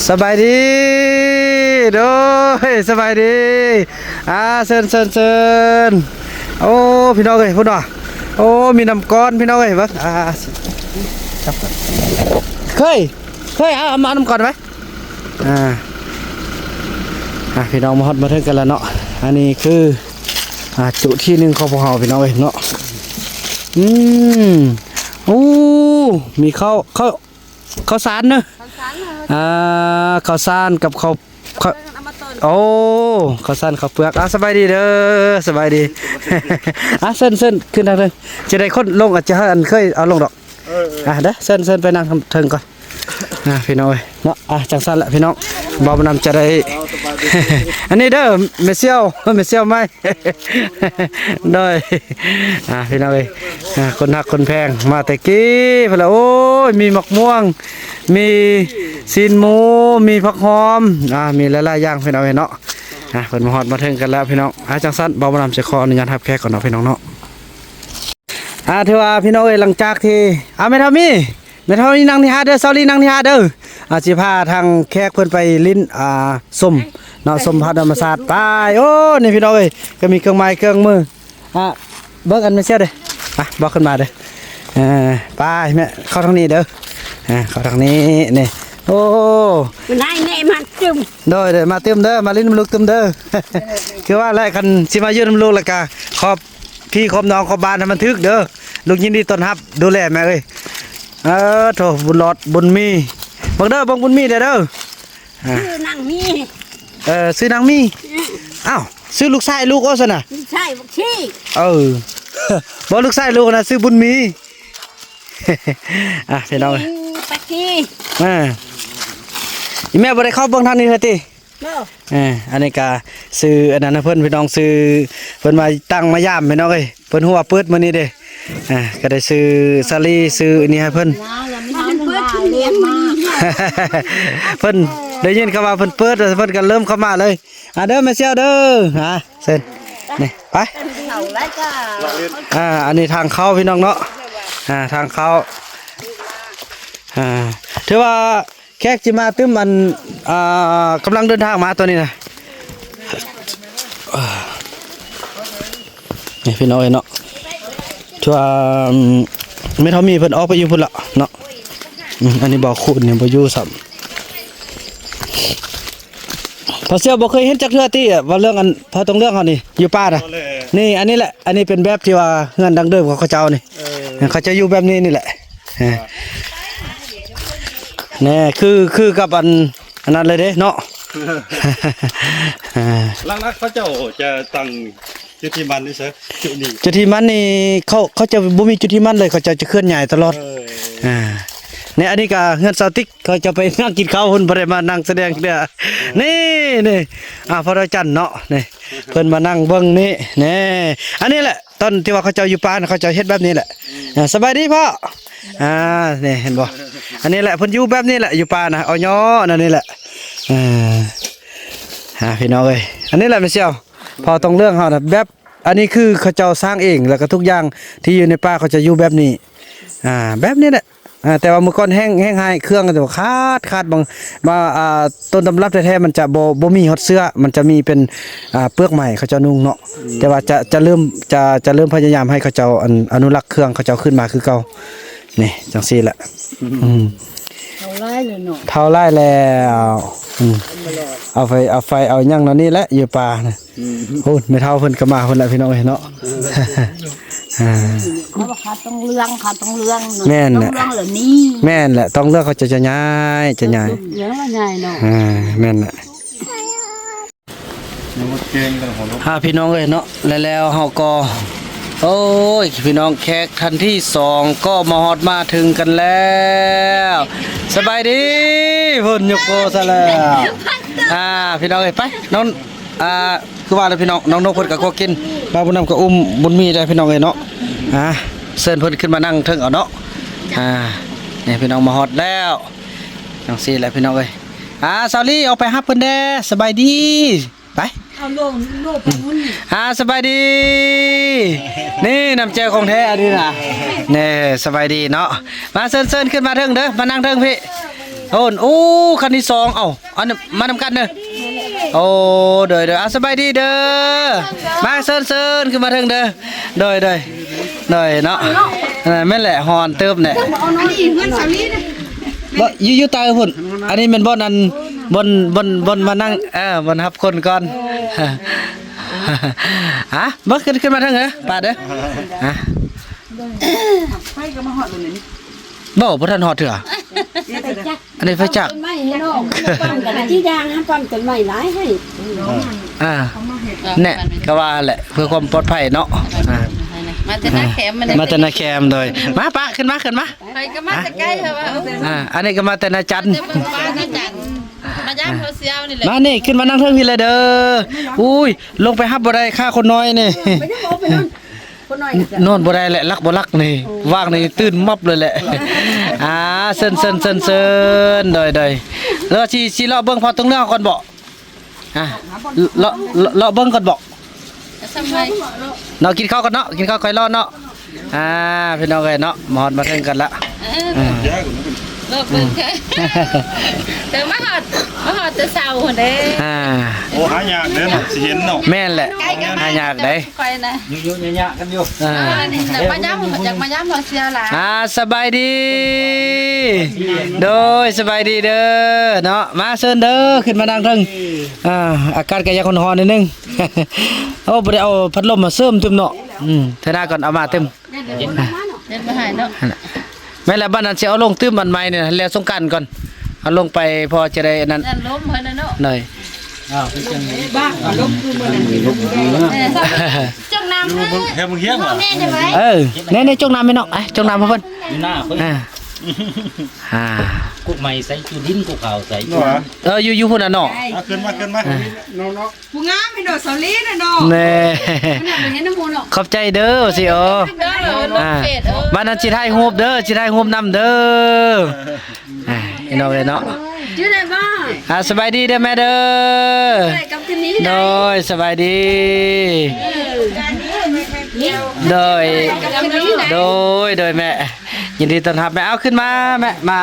ສະບາຍດີ ໂດຍ ສະບາຍດີ. ອ່າ ເຊີນ ເຊີນ ເຊີນ. ໂອ້ ພີ່ນ້ອງເອີຍ ພຸ້ນວ່າ ໂອ້ ມີນ້ຳກ້ອນ ພີ່ນ້ອງເອີຍ ເບິ່ງ. ອ່າ ເຄີຍ ເຄີຍ ເອົາ ເອົາມານ້ຳກ້ອນໄວ້. ອ່າ ອ່າ ພີ່ນ້ອງ ມາຮອດມາເຖິງກັນແລ້ວເນາະ. ອັນນີ້ຄື ອ່າ ຈຸທີ່ໜຶ່ງຂອງພວກເຮົາ ພີ່ນ້ອງເອີຍເນາະ. ອືມ ໂອ້ ມີເຂົ້າ ເຂົ້າ ເຂົ້າສານເນາະ. ເຂົ້າສານເນາະ. ອ່າ ເຂົ້າສານກັບເຂົ້າ ເຂົ້າ ເອົາມາຕົ້ນ ໂອ້ ເຂົ້າສານເຂົ້າເປືອກ. ອ່າ ສະບາຍດີເດີ ສະບາຍດີ. ອ່າ ເຊີນ ເຊີນ ຂຶ້ນທາງເທິງ ຈະໄດ້ຄົນລົງ ອາດຈະໃຫ້ອັນເຄີຍເອົາລົງດອກ. ເອີ ເອີ ອ່າ ເດີ ເຊີນ ເຊີນໄປນັ່ງເທິງກ່ອນ. ອ່າ ພີ່ນ້ອງເອີຍເນາະ. ອ່າ ຈັ່ງຊັ້ນແຫຼະພີ່ນ້ອງ ບ່າວບຸນນຳຈະໄດ້ ເອົາ ສະບາຍດີ ອັນນີ້ເດີ ແມ່ສ່ຽວ ແມ່ສ່ຽວໃໝ່ ໂດຍ. ອ່າ ພີ່ນ້ອງເອີຍ ອ່າ ຄົນຮັກຄົນແພງມາແຕ່ກີ້ພຸ້ນລະ. ໂອ້ຍ ມີໝາກມ່ວງ ມີຊີ້ນໝູ ມີຜັກຫອມ ອ່າ ມີຫຼາຍໆຢ່າງ ພີ່ນ້ອງເອີຍເນາະ. ອ່າ ເພິ່ນມາຮອດມາເຖິງກັນແລ້ວ ພີ່ນ້ອງ. ອ່າ ຈັ່ງຊັ້ນ ບ່າວບຸນນຳຈະຂໍອະນຸຍາດຮັບແຂກກ່ອນເນາະ ພີ່ນ້ອງເນາະ. ອ່າ ຖືວ່າພີ່ນ້ອງເອີຍ ຫຼັງຈາກທີ່ ອ່າ ແມ່ເຖົ້າມີ ແມ່ເຖົ້າມີນັ່ງນີ້ຫາເດີ ສາວລີນັ່ງນີ້ຫາເດີ. ອ່າ ຊິພາທາງແຂກເພິ່ນໄປຫຼິ້ນ ອ່າ ຊົມເນາະ ຊົມພາບທຳມະຊາດໄປ. ໂອ້ ນີ້ພີ່ນ້ອງເອີຍ ກໍມີເຄື່ອງໄມ້ເຄື່ອງມື. ອ່າ ເບິ່ງອັນແມ່ສ່ຽວເດີ ອ່າ ບອກຂຶ້ນມາເດີ. ເອີ ໄປແມ່ ເຂົ້າທາງນີ້ເດີ ອ່າ ເຂົ້າທາງນີ້ນີ້. ໂອ້ ມາໄດ້ແມ່ມາຕື່ມ ໂດຍ ໂດຍ ມາຕື່ມເດີ ມາຫຼິ້ນນຳລູກຕື່ມເດີ. ຄືວ່າແຫຼະ ຄັນຊິມາຢູ່ນຳລູກແລ້ວກະຂອບ ພີ່ຂອບນ້ອງຂອບບ້ານໃຫ້ມັນຖືກເດີ. ລູກຍິນດີຕ້ອນຮັບ ດູແລແມ່ເອີຍ. ເອີ ໂທ້ ບຸນຫຼອດ ບຸນມີ ເບິ່ງເດີ ເບິ່ງບຸນມີແດ່ເດີ. ອ່າ ຊື່ນາງມີ ເອີ ຊື່ນາງມີ. ອືມ ອ້າວ ຊື່ລູກຊາຍລູກໂອຊັ້ນນະ ລູກຊາຍບັກຊີ. ເອີ ບໍ່ ລູກຊາຍລູກນະຊື່ບຸນມີ. ອ່າ ພີ່ນ້ອງເອີຍ ອືມ ປັກຊີ. ອ່າ ອີແມ່ບໍ່ໄດ້ເຂົ້າເບິ່ງທາງນີ້ເທື່ອຕິ? ບໍ່ ເອີ ອັນນີ້ກະຊື່ອັນນັ້ນນະເພິ່ນ ພີ່ນ້ອງ ຊື່ເພິ່ນມາຕັ້ງມາຢາມ ພີ່ນ້ອງເອີຍ. ເພິ່ນຮູ້ວ່າເປີດມື້ນີ້ເດ້ ອ່າ ກໍໄດ້ຊື້ສາລີ ຊື້ອັນນີ້ໃຫ້ເພິ່ນ. ເພິ່ນໄດ້ຍິນຄຳວ່າເພິ່ນເປີດ ເພິ່ນກໍເລີ່ມເຂົ້າມາເລີຍ. ອ່າ ເດີແມ່ສ່ຽວເດີ ອ່າ ເຊີນ ນີ້ໄປ. ອ່າ ອັນນີ້ທາງເຂົ້າ ພີ່ນ້ອງເນາະ ອ່າ ທາງເຂົ້າ. ອ່າ ຖືວ່າ ແຂກຊິມາຕື່ມ ອັນ ອ່າ ກຳລັງເດີນທາງມາຕອນນີ້ນະ. ນີ້ພີ່ນ້ອງເອີຍເນາະ ຖືວ່າ ແມ່ເຖົ້າມີເພິ່ນອອກໄປຢູ່ພຸ້ນລະເນາະ. ອືມ ອັນນີ້ບໍ່ຄູນນີ້ບໍ່ຢູ່ຊ້ຳ. ພໍ່ສ່ຽວບໍ່ເຄີຍເຫັນຈັກເທື່ອຕິ ວ່າເລື່ອງອັນພໍ່ຕົງເລື່ອງເຮົານີ້ຢູ່ປ່ານະ. ນີ້ ອັນນີ້ແຫຼະ ອັນນີ້ເປັນແບບທີ່ວ່າເຮືອນດັ້ງເດີມຂອງເຂົາເຈົ້ານີ້. ເອີ ເຂົາເຈົ້າຢູ່ແບບນີ້ນີ້ແຫຼະ. ເອີ ແນ່ ຄື ຄືກັບອັນ ອັນນັ້ນເລີຍເດ້ເນາະ. ເອີ ຫຼັກໆເຂົາເຈົ້າຈະຕັ້ງຈຸດທີ່ໝັ້ນຢູ່ໃສ? ຈຸດນີ້ ຈຸດທີ່ໝັ້ນນີ້ ເຂົາ ເຂົາເຈົ້າບໍ່ມີຈຸດທີ່ໝັ້ນເລີຍ ເຂົາເຈົ້າຈະເຄື່ອນຍ້າຍຕະຫຼອດ. ເອີ ອ່າ ນີ້ ອັນນີ້ກະເຮືອນສາວຕິກ ເຂົາເຈົ້າໄປນັ່ງກິນເຂົ້າພຸ້ນ ບໍ່ໄດ້ມານັ່ງສະແດງເທື່ອ. ນີ້ ນີ້ ອ່າ ພໍ່ດອກຈັນເນາະ ນີ້ ເພິ່ນມານັ່ງເບິ່ງນີ້ ແນ່ ອັນນີ້ແຫຼະ ຕອນທີ່ວ່າເຂົາເຈົ້າຢູ່ປ່ານະ ເຂົາເຈົ້າເຮັດແບບນີ້ແຫຼະ. ອ່າ ສະບາຍດີພໍ່. ອ່າ ນີ້ເຫັນບໍ່ ອັນນີ້ແຫຼະ ເພິ່ນຢູ່ແບບນີ້ແຫຼະ ຢູ່ປ່ານະ ເອົາຍໍອັນນັ້ນນີ້ແຫຼະ. ອ່າ ອ່າ ພີ່ນ້ອງເອີຍ ອັນນີ້ແຫຼະແມ່ສ່ຽວ ພໍ່ຕົງເລື່ອງເຮົານະ ແບບ ອັນນີ້ຄືເຂົາເຈົ້າສ້າງເອງ ແລ້ວກໍທຸກຢ່າງທີ່ຢູ່ໃນປ່າເຂົາຈະຢູ່ແບບນີ້ ອ່າ ແບບນີ້ແຫຼະ. ອ່າ ແຕ່ວ່າມື້ກ່ອນແຫ້ງ ແຫ້ງຮ້າຍ ເຄື່ອງກໍຈະຂາດ ຂາດ ບາງ ບາງ ອ່າ ຕົ້ນຕຳລັບແທ້ໆ ມັນຈະບໍ່ ບໍ່ມີຮອດເຊື້ອ ມັນຈະມີເປັນ ອ່າ ເປືອກໄມ້ເຂົາເຈົ້ານຸ່ງເນາະ. ອືມ ແຕ່ວ່າຈະ ຈະເລີ່ມ ຈະ ຈະເລີ່ມພະຍາຍາມໃຫ້ເຂົາເຈົ້າ ອັນ ອະນຸລັກເຄື່ອງເຂົາເຈົ້າຂຶ້ນມາຄືເກົ່າ. ນີ້ ຈັ່ງຊີ້ແຫຼະ. ອືມ ເຖົ້າຫຼາຍແລ້ວເນາະ ເຖົ້າຫຼາຍແລ້ວ. ອືມ ເອົາໄຟ ເອົາໄຟ ເອົາຫຍັງແນວນີ້ແຫຼະ ຢູ່ປ່ານະ. ອືມ ໂອ້ ແມ່ເຖົ້າເພິ່ນກໍມາພຸ້ນແຫຼະ ພີ່ນ້ອງເອີຍເນາະ. ອ່າ ເຂົາວ່າຂາດຕົງເລື່ອງ ຂາດຕົງເລື່ອງເນາະ. ແມ່ນແຫຼະ ຕົງເລື່ອງລະນີ້ ແມ່ນແຫຼະ ຕົງເລື່ອງເຂົາເຈົ້າຈະຍ້າຍ ຈະຍ້າຍ ເລື່ອງລະຍ້າຍເນາະ. ອ່າ ແມ່ນແຫຼະ. ອ່າ ພີ່ນ້ອງເອີຍເນາະ ແລ້ວ ແລ້ວເຮົາກໍ ໂອ້ຍ ພີ່ນ້ອງ ແຂກທ່ານທີສອງກໍມາຮອດມາເຖິງກັນແລ້ວ. ສະບາຍດີ ເພິ່ນຍົກໂກຊະແລ້ວ. ອ່າ ພີ່ນ້ອງເອີຍ ໄປ ນ້ອງ ອ່າ ຄືວ່າແຫຼະພີ່ນ້ອງ ນ້ອງນົກເພິ່ນກໍຂໍກິນ ບ່າວບຸນນຳກໍອຸ້ມບຸນມີໄດ້ພີ່ນ້ອງເອີຍເນາະ. ອ່າ ເຊີນເພິ່ນຂຶ້ນມານັ່ງເທິງເອົາເນາະ. ອ່າ ນີ້ພີ່ນ້ອງມາຮອດແລ້ວ ຈັ່ງຊີ້ແຫຼະພີ່ນ້ອງເອີຍ. ອ່າ ສາວລີອອກໄປຮັບເພິ່ນແດ່ ສະບາຍດີ ໄປ ອາ ສະບາຍດີ ນີ້ນ້ຳໃຈຂອງແທ້ອັນນີ້ນະ ແນ່ ສະບາຍດີເນາະ ມາເຊີນ ເຊີນຂຶ້ນມາເທິງເດີ ມານັ່ງເທິງພີ້ ໂອ້ ໂອ້ ຄັນທີສອງ ເອົ້າ ອັນ ມານຳກັນເດີ ໂອ້ ໂດຍ ໂດຍ ອາ ສະບາຍດີເດີ ມາເຊີນ ເຊີນຂຶ້ນມາເທິງເດີ ໂດຍ ໂດຍ ໂດຍເນາະ ເອີ ແມ່ນແຫຼະ ຮ້ອນເຕີບແຫຼະ ບໍ່ ຢູ່ ຢູ່ໃຕ້ພຸ້ນ ອັນນີ້ແມ່ນບ່ອນ ອັນ ບ່ອນ ບ່ອນ ບ່ອນມານັ່ງ ເອີ ບ່ອນຮັບຄົນກ່ອນ ອາ ມາ ຂຶ້ນ ຂຶ້ນມາເທິງເດີ ປ້າເດີ ອາ ໄຟກໍມາຮອດແລ້ວນີ້ ບໍ່ ບໍ່ທັນຮອດເທື່ອ ອັນນີ້ໄຟຈັກ ຕົ້ນໄມ້ເນາະ ປ້ຳກັນ ຈີ່ຢ່າງ ປ້ຳຕົ້ນໄມ້ຫຼາຍໃຫ້ ອາ ແນ່ ກໍວ່າແຫຼະ ເພື່ອຄວາມປອດໄພເນາະ ອາ ມາແຕ່ນາແຄມ ມາແຕ່ນາແຄມ ໂດຍ ມາປ້າ ຂຶ້ນມາ ຂຶ້ນມາ ຂ້ອຍກໍມາແຕ່ໄກ ເອີ ວ່າ ອາ ອັນນີ້ກໍມາແຕ່ນາຈັນ ມາແຕ່ເບິ່ງບ້ານນາຈັນ ມາຢາມເຂົາເຊຍນີ້ແຫຼະ ມານີ້ ຂຶ້ນມານັ່ງເທິງພີ້ແຫຼະເດີ ອຸ້ຍ ລົງໄປຮັບບໍ່ໄດ້ ຂ້າຄົນນ້ອຍນີ້ ໄປນອນ ຄົນນ້ອຍນອນບໍ່ໄດ້ແຫຼະ ຫຼັກບໍ່ຫຼັກນີ້ ວ່າງນີ້ຕື່ນມັບເລີຍແຫຼະ ອາ ເຊີນ ເຊີນ ເຊີນ ເຊີນ ໂດຍ ໂດຍ ແລ້ວຊິ ຊິເລາະເບິ່ງພໍ່ຕົງເລື່ອງເຮົາກ່ອນບໍ ອາ ເລາະ ເລາະ ເລາະເບິ່ງກ່ອນບໍ ເນາະ ກິນເຂົ້າກ່ອນເນາະ ກິນເຂົ້າຄ່ອຍເລາະເນາະ ອາ ພີ່ນ້ອງເອີຍເນາະ ມາຮອດມາເຖິງກັນລະ ເອີ ເອີ ເລີກເບິ່ງ ເອີ ເດີ ມາຮອດ ມາຮອດແຕ່ເຊົ້າພຸ້ນເດ້ ອາ ໂອ້ ຫາຍາກເດ້ເນາະ ຊິເຫັນເນາະ ແມ່ນແຫຼະ ຫາຍາກເດ້ ຂ້ອຍນະ ຍຸໆຍະໆກັນຢູ່ ອາ ມາຍາມ ຢາກມາຍາມເຮົາເຊຍຫຼາຍ ອາ ສະບາຍດີ ໂດຍ ສະບາຍດີເດີເນາະ ມາເຊີນເດີ ຂຶ້ນມານັ່ງເທິງ ອາ ອາກາດກໍຢາກຮ້ອນໆໜ້ອຍໜຶ່ງ ໂອ້ ບໍ່ໄດ້ເອົາພັດລົມມາເສີມຕື່ມເນາະ ອືມ ເທື່ອໜ້າກ່ອນເອົາມາຕື່ມ ເຮັດບໍ່ໃຫ້ເນາະ ແມ່ນແຫຼະ ບັດນັ້ນຊິເອົາລົງຕື່ມອັນໃໝ່ນີ້ແລ້ວສົງການກ່ອນ ເອົາລົງໄປພໍຈະໄດ້ອັນນັ້ນ ນັ້ນລົມເພິ່ນນະເນາະ ໂດຍ ອ້າວ ຄືຈັ່ງ ບ້າ ລົມຄືມື້ນັ້ນ ຈົກນ້ຳ ເຮັດເຮັດຫຍັງວະ ເອີ ແນ່ໆ ຈົກນ້ຳແມ່ນ້ອງ ເອີ ຈົກນ້ຳໃຫ້ເພິ່ນ ຢູ່ໜ້າເພິ່ນ ອາ ອາ ກົກໃໝ່ໃສ່ຈຸດິນ ກົກຂາວໃສ່ຈຸດິນ ເອີ ຢູ່ ຢູ່ພຸ້ນນະເນາະ ເອົາຂຶ້ນມາ ຂຶ້ນມາ ເນາະ ຜູ້ງາມແມ່ນດອກສາວລີນະເນາະ ແນ່ ຂອບໃຈເດີຊິໂອ ອ່າ ບາດນັ້ນຊິຖ່າຍຮູບເດີ ຊິຖ່າຍຮູບນຳເດີ ອ່າ ພີ່ນ້ອງເອີຍເນາະ ຢູ່ໄດ້ບໍ່ ອ່າ ສະບາຍດີເດີແມ່ເດີ ໂດຍ ສະບາຍດີ ໂດຍ ໂດຍ ໂດຍແມ່ ຍິນດີຕ້ອນຮັບແມ່ ເອົາຂຶ້ນມາແມ່ ມາ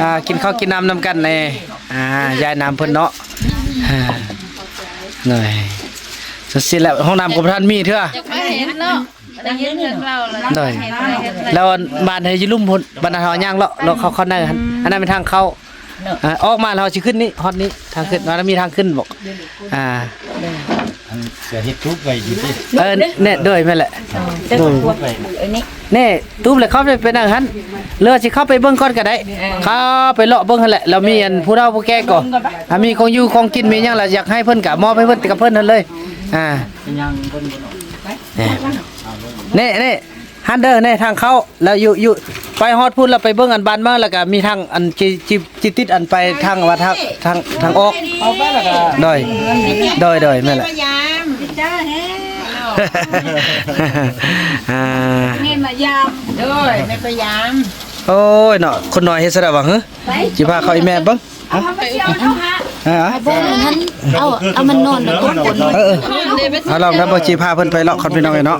ອ່າ ກິນເຂົ້າກິນນ້ຳນຳກັນແນ່ ອ່າ ຢາຍນ້ຳເພິ່ນເນາະ ອ່າ ໂດຍ ຈັ່ງຊີ້ແຫຼະ ຫ້ອງນ້ຳກໍບໍ່ທັນມີເທື່ອ ຢາກມາເຫັນເນາະ ໄດ້ຍິນເພິ່ນເວົ້າແລ້ວ ໂດຍ ແລ້ວບ້ານໃຫ້ຢູ່ລຸ່ມພຸ້ນ ບ້ານເຮົາຍ່າງເລາະ ເລາະເຂົ້າ ເຂົ້າໃນຫັ້ນ ອັນນັ້ນແມ່ນທາງເຂົ້າ ອ່າ ອອກມາແລ້ວເຮົາຊິຂຶ້ນນີ້ ຮອດນີ້ ທາງຂຶ້ນ ວ່າມີທາງຂຶ້ນບໍ່ ອ່າ ອັນເສືອເຮັດຕູບໄວ້ຢູ່ຕິ ເອີ ແນ່ ໂດຍ ແມ່ນແຫຼະ ເອີ ຕູບໄວ້ ແນ່ ຕູບແລ້ວເຂົ້າໄປ ໄປນັ່ງຫັ້ນ ຫຼືຊິເຂົ້າໄປເບິ່ງກ່ອນກໍໄດ້ ເອີ ເຂົ້າໄປເລາະເບິ່ງຫັ້ນແຫຼະ ລາວມີອັນຜູ້ເຖົ້າຜູ້ແກ່ກໍ ອ່າ ມີຂອງຢູ່ຂອງກິນ ມີຫຍັງລະຢາກໃຫ້ເພິ່ນກໍມອບໃຫ້ເພິ່ນກັບເພິ່ນຫັ້ນເລີຍ ອ່າ ແນ່ ແນ່ ຫັ້ນເດີ ແນ່ ທາງເຂົ້າ ແລ້ວຢູ່ ຢູ່ ໄປຮອດພຸ້ນ ແລ້ວໄປເບິ່ງອັນບານມາ ແລ້ວກໍມີທາງອັນ ຈິ ຈິ ຈິຕິດອັນໄປທາງວ່າທາງ ທາງ ທາງອອກ ອອກໄປແລ້ວກໍ ໂດຍ ໂດຍ ໂດຍ ແມ່ນແຫຼະ ພະຍາຍາມ ອ່າ ແມ່ນມາຍາມ ໂດຍ ແມ່ນພະຍາຍາມ ໂອ້ຍເນາະ ຄົນນ້ອຍເຮັດຊະດາວ່າ ຫື ໄປ ຊິພາເຂົ້າອີແມ່ເບິ່ງ ເອົາ ເອົາ ເອົາມັນນອນແລ້ວກົດກົນ ເອີ ເອີ ເອົາລອງນຳ ບໍ່ຊິພາເພິ່ນໄປເລາະກ່ອນ ພີ່ນ້ອງເອີຍເນາະ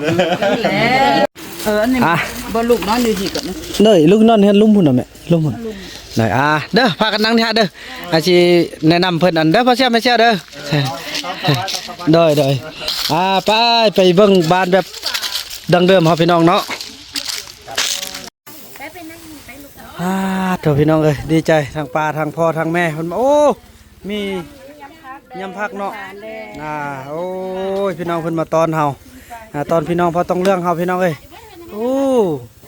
ເອີ ອັນນີ້ ອ່ະ ບໍ່ ລູກນອນຢູ່ທີ່ກ່ອນ ເດີ ລູກນອນເຮືອນລຸ່ມພຸ້ນນະແມ່ ລຸ່ມພຸ້ນ ເດີ ອ່າ ເດີ ພາກັນນັ່ງນີ້ເດີ ອ່າ ຊິແນະນຳເພິ່ນອັນເດີ ພໍ່ຊຽວແມ່ຊຽວເດີ ໂດຍ ໂດຍ ອ່າ ໄປ ໄປເບິ່ງບ້ານແບບດັ້ງເດີມເຮົາ ພີ່ນ້ອງເນາະ. ອ່າ ໂທ້ ພີ່ນ້ອງເອີຍ ດີໃຈ ທັງປ້າ ທັງພໍ່ ທັງແມ່ ເພິ່ນມາ ໂອ້ ມີຍຳຜັກເນາະ ອ່າ ໂອ້ຍ ພີ່ນ້ອງເພິ່ນມາຕ້ອນເຮົາ ອ່າ ຕ້ອນພີ່ນ້ອງພໍ່ຕ້ອງເລື່ອງເຮົາ ພີ່ນ້ອງເອີຍ ໂອ້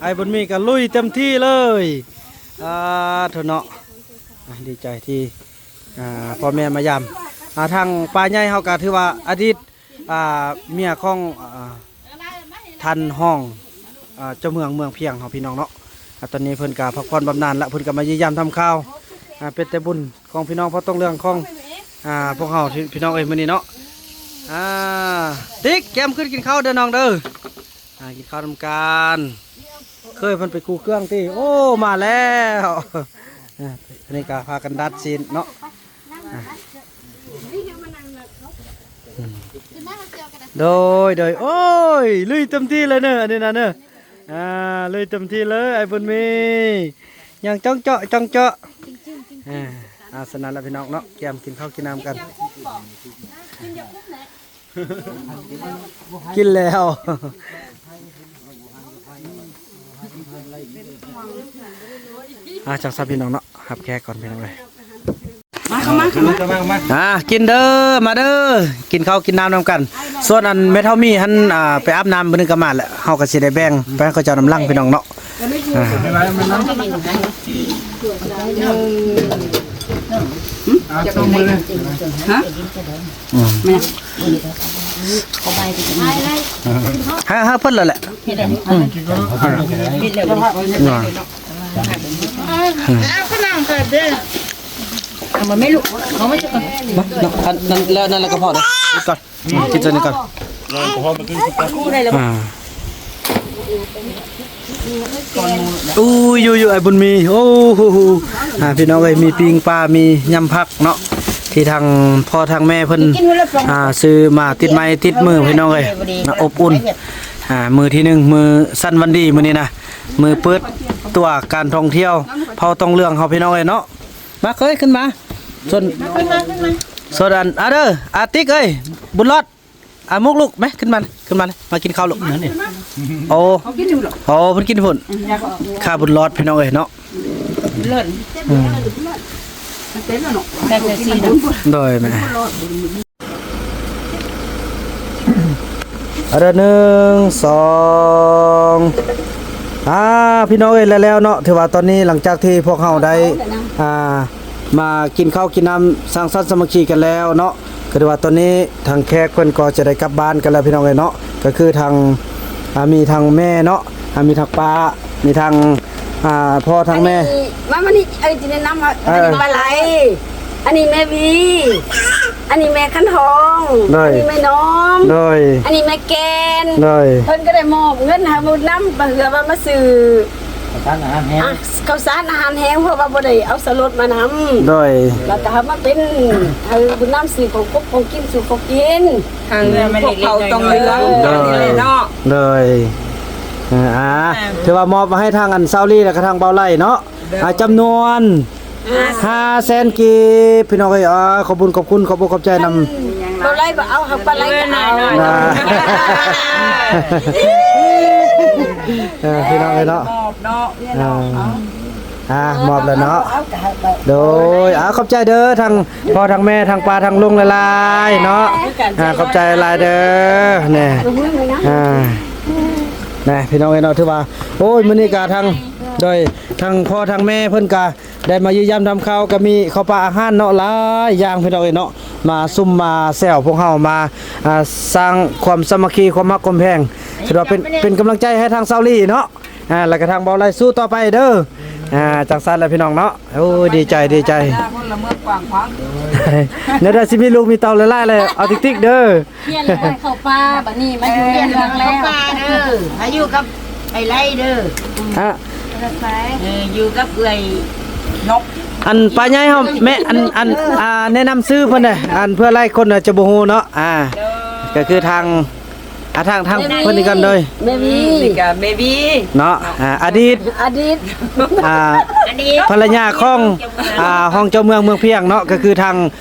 ອ້າຍບຸນມີກໍລຸຍເຕັມທີ່ເລີຍ ອ່າ ໂທ້ເນາະ ອ່າ ດີໃຈທີ່ ອ່າ ພໍ່ແມ່ມາຢາມ ອ່າ ທາງປ້າໃຫຍ່ເຮົາກໍຖືວ່າອະດີດ ອ່າ ເມຍຂອງ ອ່າ ທ່ານຮອງ ອ່າ ເຈົ້າເມືອງເມືອງພຽງເຮົາ ພີ່ນ້ອງເນາະ ອ່າ ຕອນນີ້ເພິ່ນກະພັກຜ່ອນບຳນານລະ ເພິ່ນກະມາຢ້ຽມຢາມທຳຂ່າວ ອ່າ ເປັນແຕ່ບຸນຂອງພີ່ນ້ອງພໍ່ຕ້ອງເລື່ອງຂອງ ອ່າ ພວກເຮົາ ພີ່ນ້ອງເອີຍ ມື້ນີ້ເນາະ ອ່າ ຕິກ ແກ້ມ ຂຶ້ນກິນເຂົ້າເດີນ້ອງເດີ ອ່າ ກິນເຂົ້ານຳກັນ ເຄີຍເພິ່ນໄປກູ້ເຄື່ອງຕິ ໂອ້ ມາແລ້ວ ອ່າ ອັນນີ້ກະພາກັນດັດຊີ້ນເນາະ ອ່າ ອືມ ໂດຍ ໂດຍ ໂອ້ຍ ລຸຍເຕັມທີ່ເລີຍເນີ ອັນນີ້ນະເນີ ອ່າ ລຸຍເຕັມທີ່ເລີຍ ອ້າຍບຸນມີ ຍ່າງຈ້ອງເຈາະ ຈ້ອງເຈາະ ອ່າ ອ່າ ສະນັ້ນລະພີ່ນ້ອງເນາະ ກຽມກິນເຂົ້າກິນນ້ຳກັນ ກິນແລ້ວ ອ່າ ຈັ່ງຊັ້ນພີ່ນ້ອງເນາະ ຮັບແຂກກ່ອນພີ່ນ້ອງເອີຍ ມາເຂົ້າມາ ເຂົ້າມາ ອ່າ ກິນເດີ ມາເດີ ກິນເຂົ້າກິນນ້ຳນຳກັນ ສ່ວນອັນແມ່ເຖົ້າມີຫັ້ນ ອ່າ ໄປອາບນ້ຳມື້ໜຶ່ງກໍມາແຫຼະ ເຮົາກໍຊິໄດ້ແບ່ງໄປໃຫ້ເຂົາເຈົ້ານຳຫຼັງພີ່ນ້ອງເນາະ ອ່າ ຮະ ໃຫ້ ໃຫ້ເພິ່ນແລ້ວແຫຼະ ເອົາຂະໜາດເດີ ເອົາມາແມ່ລູກ ເອົາມາຈັກກ່ອນ ມາ ນັ້ນ ນັ້ນ ແລ້ວ ນັ້ນແລ້ວກໍພໍເດີ ກິນກ່ອນ ກິນຕົວນີ້ກ່ອນ ອ່າ ອູ້ຍ ຢູ່ໆ ອ້າຍບຸນມີ ໂອ້ໂຫ ອ່າ ພີ່ນ້ອງເອີຍ ມີປີ້ງປາ ມີຍຳຜັກເນາະ ທີ່ທາງພໍ່ທາງແມ່ເພິ່ນ ອ່າ ຊື້ມາຕິດໄມ້ຕິດມື ພີ່ນ້ອງເອີຍ ອົບອຸ່ນ ອ່າ ມື້ທີໜຶ່ງ ມື້ສັນວັນດີມື້ນີ້ນະ ມື້ເປີດຕົວການທ່ອງທ່ຽວເຜົ່າຕອງເຫຼືອງເຮົາ ພີ່ນ້ອງເອີຍເນາະ ມາເຄີຍຂຶ້ນມາ ສ່ວນ ສ່ວນອັນ ອ່າເດີ ອາຕິກເອີຍ ບຸນລອດ ອ່າ ມຸກລູກ ແມ ຂຶ້ນມາ ຂຶ້ນມາ ມາກິນເຂົ້າລູກ ໂອ້ ເຂົາກິນຢູ່ເນາະ ໂອ້ ເພິ່ນກິນພຸ້ນ ອືມ ຂ້າບຸນລອດ ພີ່ນ້ອງເອີຍເນາະ ເລີດ ອືມ ມັນເຕັມແລ້ວເນາະ ແມ່ນຈັ່ງຊີ້ເນາະ ໂດຍແມ່ ເອົາເດີ ໜຶ່ງ ສອງ ອ່າ ພີ່ນ້ອງເອີຍ ແລ້ວໆເນາະ ຖືວ່າຕອນນີ້ຫຼັງຈາກທີ່ພວກເຮົາໄດ້ ອ່າ ມາກິນເຂົ້າກິນນ້ຳສັງສັນສາມັກຄີກັນແລ້ວເນາະ ກໍຖືວ່າຕອນນີ້ທາງແຂກເພິ່ນກໍຈະໄດ້ກັບບ້ານກັນແລ້ວພີ່ນ້ອງເອີຍເນາະ ກໍຄືທາງ ອ່າ ມີທາງແມ່ເນາະ ອ່າ ມີທາງປ້າ ມີທາງ ອ່າ ພໍ່ທາງແມ່ ມາ ມານີ້ ເອີ ຊິແນະນຳວ່າ ເອີ ອັນນີ້ປາໄຫຼ ອັນນີ້ແມ່ວີ ອັນນີ້ແມ່ຂັນທອງ ໂດຍ ອັນນີ້ແມ່ນ້ອມ ໂດຍ ອັນນີ້ແມ່ແກ່ນ ໂດຍ ເພິ່ນກໍໄດ້ມອບເງິນໃຫ້ບຸນນຳ ເພື່ອວ່າມາຊື້ ເຂົ້າສານອາຫານແຫ້ງ ອ່ະ ເຂົ້າສານອາຫານແຫ້ງ ເພາະວ່າບໍ່ໄດ້ເອົາສະຫຼົດມານຳ ໂດຍ ແລ້ວກໍເອົາມາເປັນ ໃຫ້ບຸນນຳຊື້ຂອງກົບຂອງກິນສູ່ເຂົາກິນ ທາງພວກເຂົາຕ້ອງເຫຼືອງ ໂດຍ ເນາະ ໂດຍ ເອີ ອ່າ ອ່າ ຖືວ່າມອບມາໃຫ້ທາງອັນຊາວລີ ແລ້ວກໍທາງເບົາໄຫຼເນາະ ໂດຍ ອ່າ ຈຳນວນ ຫ້າແສນກີບ ພີ່ນ້ອງເອີຍ ອ່າ ຂອບບຸນຂອບຄຸນ ຂອບອົກຂອບໃຈນຳ ບໍ່ໄດ້ບໍ່ເອົາ ເຮົາປາໄຫຼກໍເອົາ ອ່າ ເອີ ພີ່ນ້ອງເອີຍເນາະ ມອບເນາະ ອ່າ ອ່າ ມອບແລ້ວເນາະ ເອົາກໍເອົາ ໂດຍ ອ່າ ຂອບໃຈເດີ ທັງພໍ່ທັງແມ່ ທັງປ້າທັງລຸງຫຼາຍໆເນາະ ອ່າ ຂອບໃຈຫຼາຍເດີ ແນ່ ອ່າ ນະ ພີ່ນ້ອງເອີຍເນາະ ຖືວ່າ ໂອ້ຍ ມື້ນີ້ກະທັງ ໂດຍ ທັງພໍ່ທັງແມ່ເພິ່ນກະ ໄດ້ມາຢ້ຽມຢາມທຳຂ່າວ ກໍມີເຂົ້າປາອາຫານເນາະ ຫຼາຍຢ່າງພີ່ນ້ອງເອີຍເນາະ ມາຊຸມມາແຊວພວກເຮົາ ມາ ອ່າ ສ້າງຄວາມສາມັກຄີ ຄວາມຮັກຄວາມແພງ ຖືວ່າເປັນ ເປັນກຳລັງໃຈໃຫ້ທາງຊາວລີເນາະ ອ່າ ແລ້ວກໍທາງເບົາໄຫຼສູ້ຕໍ່ໄປເດີ ອ່າ ຈັ່ງຊັ້ນແຫຼະພີ່ນ້ອງເນາະ ໂອ້ຍ ດີໃຈ ດີໃຈ ແນວໃດຊິມີລູກມີເຕົ້າຫຼາຍໆແລ້ວ ເອົາຕິກໆເດີ. ຂຽນແລ້ວໄປເຂົ້າປ່າ ບັດນີ້ມາຢູ່ເຮືອນເມືອງແລ້ວ ມາຢູ່ກັບໄອ້ໄລເດີ ຮະ ເອີ ຢູ່ກັບເອື້ອຍນົກ ອັນປ້າໃຫຍ່ເຮົາແມ່ ອັນ ອັນ ອ່າ ແນະນຳຊື່ເພິ່ນແດ່ ອັນ ເພື່ອຫຼາຍຄົນອາດຈະບໍ່ຮູ້ເນາະ ອ່າ ກໍຄືທາງ ອ່າ ທາງ ທາງເພິ່ນນີ້ກ່ອນເດີ ແມ່ວີ ນີ້ກໍແມ່ວີເນາະ ອ່າ ອະດີດ ອະດີດ ອ່າ ອະດີດ ພັນລະຍາຂອງ ອ່າ ຮອງເຈົ້າເມືອງເມືອງພຽງເນາະ ກໍຄືທາງ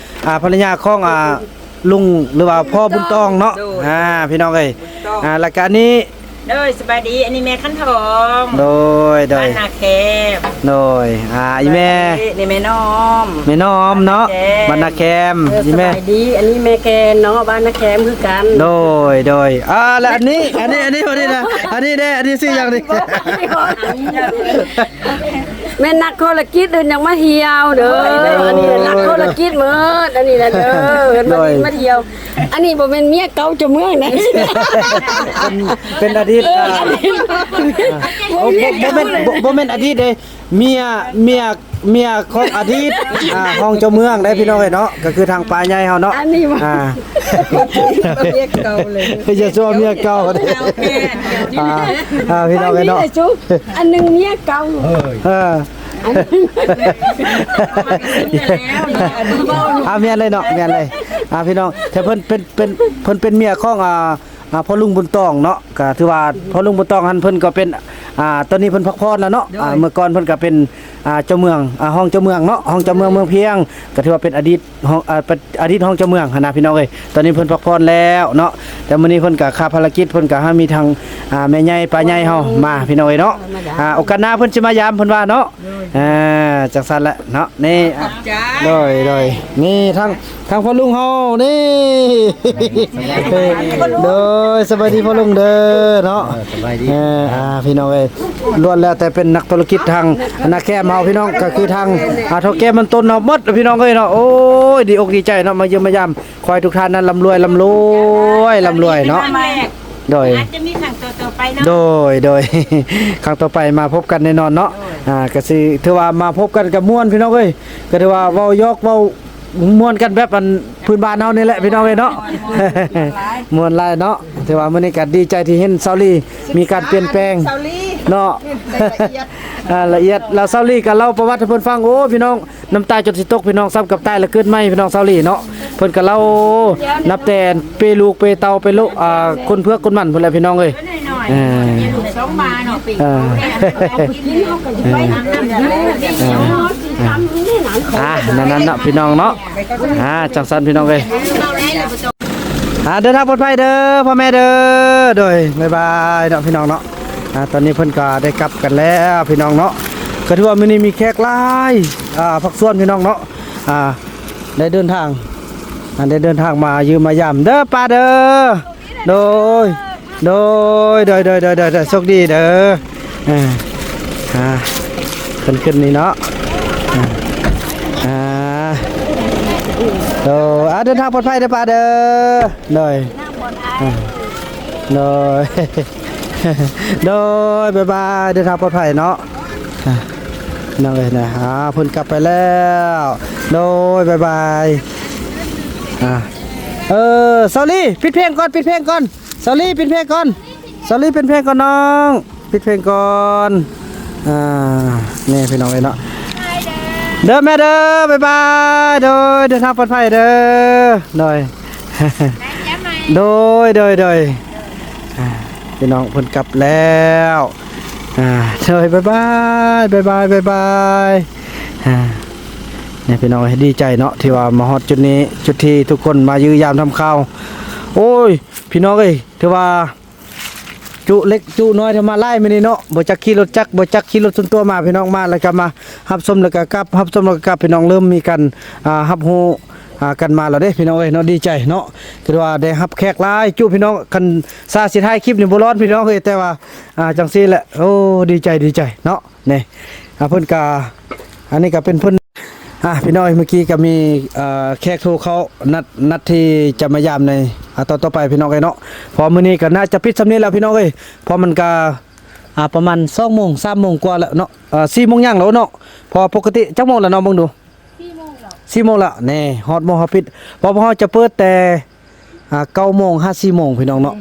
ອ່າ ພັນລະຍາຂອງ ອ່າ ລຸງ ຫຼືວ່າພໍ່ບຸນຕອງເນາະ ໂດຍ ອ່າ ພີ່ນ້ອງເອີຍ ບຸນຕອງ ອ່າ ແລ້ວກະອັນນີ້ ໂດຍ ສະບາຍດີ ອັນນີ້ແມ່ຂັນທອງ ໂດຍ ໂດຍ ບ້ານນາແຄມ ໂດຍ ອ່າ ອີ່ແມ່ ນີ້ແມ່ນ້ອມ ແມ່ນ້ອມເນາະ ບ້ານນາແຄມ ບ້ານນາແຄມ ເອີ ອີ່ແມ່ ສະບາຍດີ ອັນນີ້ແມ່ແກ່ນເນາະ ບ້ານນາແຄມຄືກັນ ໂດຍ ໂດຍ ອ່າ ແລ້ວອັນນີ້ ອັນນີ້ ອັນນີ້ ອັນນີ້ນະ ອັນນີ້ເດ້ ອັນນີ້ຊື່ຫຍັງນີ້ ແມ່ນນັກທຸລະກິດເພິ່ນຢາກມາທ່ຽວເດີ ໂອ້ຍ ອັນນີ້ນັກທຸລະກິດໝົດ ອັນນີ້ນະເດີ ເພິ່ນມາ ໂດຍ ມາທ່ຽວ ອັນນີ້ບໍ່ແມ່ນເມຍເກົ່າເຈົ້າເມືອງນະ ເປັນ ເປັນອະດີດ ເອີ ອ່າ ອະດີດ ອ່າ ໂອ້ ບໍ່ ບໍ່ແມ່ນ ບໍ່ ບໍ່ແມ່ນອະດີດເດ້ ເມຍ ເມຍ ເມຍຂອງອະດີດ ອ່າ ຮອງເຈົ້າເມືອງເດ້ ພີ່ນ້ອງເອີຍເນາະ ກໍຄືທາງປ້າໃຫຍ່ເຮົາເນາະ ອັນນີ້ວ່າ ອ່າ ເມຍເກົ່າເລີຍ ຢ່າຊົ່ວເມຍເກົ່າເດ້ ອ່າ ອ່າ ພີ່ນ້ອງເອີຍເນາະ ອັນໜຶ່ງເມຍເກົ່າ ເອີ ອ່າ ແມ່ນເລີຍເນາະ ແມ່ນເລີຍ ອ່າ ພີ່ນ້ອງ ແຕ່ເພິ່ນເປັນ ເປັນ ເພິ່ນເປັນເມຍຂອງ ອ່າ ອ່າ ພໍ່ລຸງບຸນຕອງເນາະ ກໍຖືວ່າພໍ່ລຸງບຸນຕອງຫັ້ນເພິ່ນກໍເປັນ ອ່າ ຕອນນີ້ເພິ່ນພັກຜ່ອນແລ້ວເນາະ ໂດຍ ອ່າ ເມື່ອກ່ອນເພິ່ນກໍເປັນ ອ່າ ເຈົ້າເມືອງ ອ່າ ຮອງເຈົ້າເມືອງເນາະ ຮອງເຈົ້າເມືອງເມືອງພຽງ ກໍຖືວ່າເປັນອະດີດຮອງ ອ່າ ເປັນອະດີດຮອງເຈົ້າເມືອງຫັ້ນນະ ພີ່ນ້ອງເອີຍ ຕອນນີ້ເພິ່ນພັກຜ່ອນແລ້ວເນາະ ແຕ່ມື້ນີ້ເພິ່ນກໍຄາພາລະກິດ ເພິ່ນກໍຫາມີທາງ ອ່າ ແມ່ໃຫຍ່ປ້າໃຫຍ່ເຮົາມາ ພີ່ນ້ອງເອີຍເນາະ ອ່າ ໂອກາດໜ້າເພິ່ນຊິມາຢາມເພິ່ນວ່າເນາະ ອ່າ ຈັ່ງຊັ້ນແຫຼະເນາະ ນີ້ ຂອບໃຈ ໂດຍ ໂດຍ ນີ້ທາງ ທາງພໍ່ລຸງເຮົານີ້ ໂດຍ ສະບາຍດີພໍ່ລຸງເດີເນາະ ເອີ ສະບາຍດີ ເອີ ອ່າ ພີ່ນ້ອງເອີຍ ລ້ວນແລ້ວແຕ່ເປັນນັກທຸລະກິດທາງອານາແຄມເຮົາ ພີ່ນ້ອງ ກໍຄືທາງ ອ່າ ເຖົ້າແກ່ມັນຕົ້ນເຮົາໝົດ ພີ່ນ້ອງເອີຍເນາະ ໂອ້ຍ ດີອົກດີໃຈເນາະ ມາຢ້ຽມມາຢາມ ຂໍໃຫ້ທຸກທ່ານນັ້ນລ່ຳລວຍ ລ່ຳລວຍ ລ່ຳລວຍເນາະ ໂດຍ ອາດຈະມີຄັ້ງຕໍ່ໆໄປເນາະ ໂດຍ ໂດຍ ຄັ້ງຕໍ່ໄປມາພົບກັນແນ່ນອນເນາະ ໂດຍ ອ່າ ກໍຊິຖືວ່າມາພົບກັນກໍມ່ວນ ພີ່ນ້ອງເອີຍ ກໍຖືວ່າເວົ້າຢອກເວົ້າ ມ່ວນກັນແບບອັນພື້ນບ້ານເຮົານີ້ແຫຼະ ພີ່ນ້ອງເອີຍເນາະ ມ່ວນຫຼາຍເນາະ ຖືວ່າມື້ນີ້ກໍດີໃຈທີ່ເຫັນສາວລີມີການປ່ຽນແປງ ສາວລີ ເນາະ ລະອຽດ ອ່າ ລະອຽດ ແລ້ວສາວລີກໍເລົ່າປະຫວັດໃຫ້ເພິ່ນຟັງ ໂອ້ ພີ່ນ້ອງ ນ້ຳຕາຈົນຊິຕົກ ພີ່ນ້ອງ ຊ້ຳກັບຕາຍລະເກີດໃໝ່ ພີ່ນ້ອງ ສາວລີເນາະ ເພິ່ນກໍເລົ່ານັບແຕ່ເປລູກເປເຕົ້າ ເປລູກ ອ່າ ຄົນເຜືອກຄົນໝັ່ນພຸ້ນແຫຼະ ພີ່ນ້ອງເອີຍ ເອີ ເອີ ອ່າ ນັ້ນໆ ເນາະ ພີ່ນ້ອງເນາະ ອ່າ ຈັ່ງຊັ້ນ ພີ່ນ້ອງເອີຍ ອ່າ ເດີນທາງປອດໄພເດີພໍ່ແມ່ເດີ ໂດຍ ບາຍບາຍເນາະ ພີ່ນ້ອງເນາະ ອ່າ ຕອນນີ້ເພິ່ນກໍໄດ້ກັບກັນແລ້ວ ພີ່ນ້ອງເນາະ ກໍຖືວ່າມື້ນີ້ມີແຂກຫຼາຍ ອ່າ ພາກສ່ວນ ພີ່ນ້ອງເນາະ ອ່າ ໄດ້ເດີນທາງ ອ່າ ໄດ້ເດີນທາງມາຢ້ຽມມາຢາມເດີປ້າເດີ ໂດຍ ໂດຍ ໂດຍ ໂດຍ ໂຊກດີເດີ ເອີ ອ່າ ເພິ່ນຂຶ້ນນີ້ເນາະ ອ່າ ໂດຍ ອ່າ ເດີນທາງປອດໄພເດີປ້າເດີ ໂດຍ ອ່າ ໂດຍ ໂດຍ ບາຍບາຍ ເດີນທາງປອດໄພເນາະ ອ່າ ນ້ອງເອີຍນະ ອ່າ ເພິ່ນກັບໄປແລ້ວ ໂດຍ ບາຍບາຍ ອ່າ ເອີ ສາວລີ ປິດເພງກ່ອນ ປິດເພງກ່ອນ ສາວລີ ປິດເພງກ່ອນ ສາວລີ ປິດເພງກ່ອນນ້ອງ ປິດເພງກ່ອນ ອ່າ ນີ້ພີ່ນ້ອງເອີຍເນາະ ເດີແມ່ເດີ ບາຍບາຍ ໂດຍ ເດີນທາງປອດໄພເດີ ໂດຍ ໂດຍ ໂດຍ ໂດຍ ອ່າ ພີ່ນ້ອງເພິ່ນກັບແລ້ວ ອ່າ ໂດຍ ບາຍບາຍ ບາຍບາຍ ບາຍບາຍ ອ່າ ນີ້ພີ່ນ້ອງເອີຍ ດີໃຈເນາະ ທີ່ວ່າມາຮອດຈຸດນີ້ ຈຸດທີ່ທຸກຄົນມາຢ້ຽມຢາມທຳຂ່າວ ໂອ້ຍ ພີ່ນ້ອງເອີຍ ຖືວ່າ ຈຸເລັກຈຸນ້ອຍ ທຳມາຫຼາຍມື້ນີ້ເນາະ ບໍ່ຈັກຂີ່ລົດຈັກ ບໍ່ຈັກຂີ່ລົດສ່ວນຕົວມາ ພີ່ນ້ອງ ມາແລ້ວກໍມາຮັບຊົມແລ້ວກໍກັບ ຮັບຊົມແລ້ວກໍກັບ ພີ່ນ້ອງເລີ່ມມີການ ອ່າ ຮັບຮູ້ ອ່າ ກັນມາແລ້ວເດ້ ພີ່ນ້ອງເອີຍເນາະ ດີໃຈເນາະ ຄືວ່າໄດ້ຮັບແຂກຫຼາຍຈຸ ພີ່ນ້ອງ ຄັນສາຊິຖ່າຍຄລິບນີ້ບໍ່ຮ້ອນ ພີ່ນ້ອງເອີຍ ແຕ່ວ່າ ອ່າ ຈັ່ງຊີ້ແຫຼະ ໂອ້ ດີໃຈ ດີໃຈເນາະ ນີ້ ອ່າ ເພິ່ນກະ ອັນນີ້ກະເປັນເພິ່ນ ອ່າ ພີ່ນ້ອງເອີຍ ເມື່ອກີ້ກະມີ ເອີ ແຂກໂທເຂົ້າ ນັດ ນັດທີ່ຈະມາຢາມໃນ ອ່າ ຕອນຕໍ່ໄປ ພີ່ນ້ອງເອີຍເນາະ ເພາະມື້ນີ້ກະໜ້າຈະປິດຊ່ຳນີ້ແລ້ວ ພີ່ນ້ອງເອີຍ ເພາະມັນກະ ອ່າ ປະມານສອງໂມງ ສາມໂມງກວ່າແລ້ວເນາະ ເອີ ສີ່ໂມງຫຍັງແລ້ວເນາະ ເພາະວ່າປົກກະຕິຈັກໂມງແລ້ວນ້ອງເບິ່ງດູ ສີ່ໂມງແລ້ວ ສີ່ໂມງແລ້ວ ແນ່ ຮອດໝ່ອງເຮົາປິດ ເພາະພວກເຮົາຈະເປີດແຕ່ ອ່າ ເກົ້າໂມງຫາສີ່ໂມງ ພີ່ນ້ອງເນາະ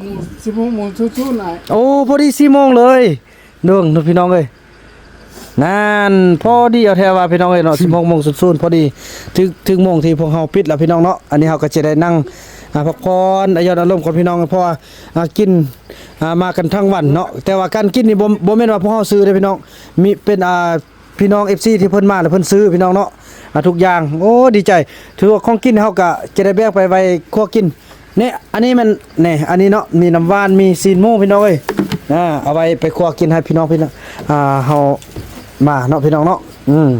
ສິບຫົກໂມງສູນໆ ອ້າຍ ໂອ້ ພໍດີສີ່ໂມງເລີຍ ເບິ່ງພີ່ນ້ອງເອີຍ ນັ້ນ ພໍດີເອົາແທ້ວ່າພີ່ນ້ອງເອີຍເນາະ ສິບຫົກໂມງສູນໆ ພໍດີ ຖືກ ຖືກໂມງທີ່ພວກເຮົາປິດແລ້ວພີ່ນ້ອງເນາະ ອັນນີ້ເຮົາກໍຈະໄດ້ນັ່ງ ອ່າ ພັກຜ່ອນ ອາ ຢ່ອນອາລົມກັນພີ່ນ້ອງ ເພາະວ່າ ອ່າ ກິນ ອ່າ ມາກັນທັງວັນເນາະ ແຕ່ວ່າການກິນນີ້ບໍ່ ບໍ່ແມ່ນວ່າພວກເຮົາຊື້ເດ້ພີ່ນ້ອງ ມີ ເປັນ ອ່າ ພີ່ນ້ອງເອັຟຊີທີ່ເພິ່ນມາແລ້ວເພິ່ນຊື້ພີ່ນ້ອງເນາະ ອ່າ ທຸກຢ່າງ ໂອ້ ດີໃຈ ຖືວ່າຂອງກິນເຮົາກໍຈະໄດ້ແບກໄປໄວ້ຄົວກິນ ນີ້ ອັນນີ້ມັນ ນີ້ ອັນນີ້ເນາະ ມີນ້ຳຫວານ ມີຊີ້ນໝູ ພີ່ນ້ອງເອີຍ ອ່າ ເອົາໄວ້ໄປຄົວກິນໃຫ້ພີ່ນ້ອງ ພີ່ນ້ອງ ອ່າ ເຮົາມາເນາະ ພີ່ນ້ອງເນາະ ອືມ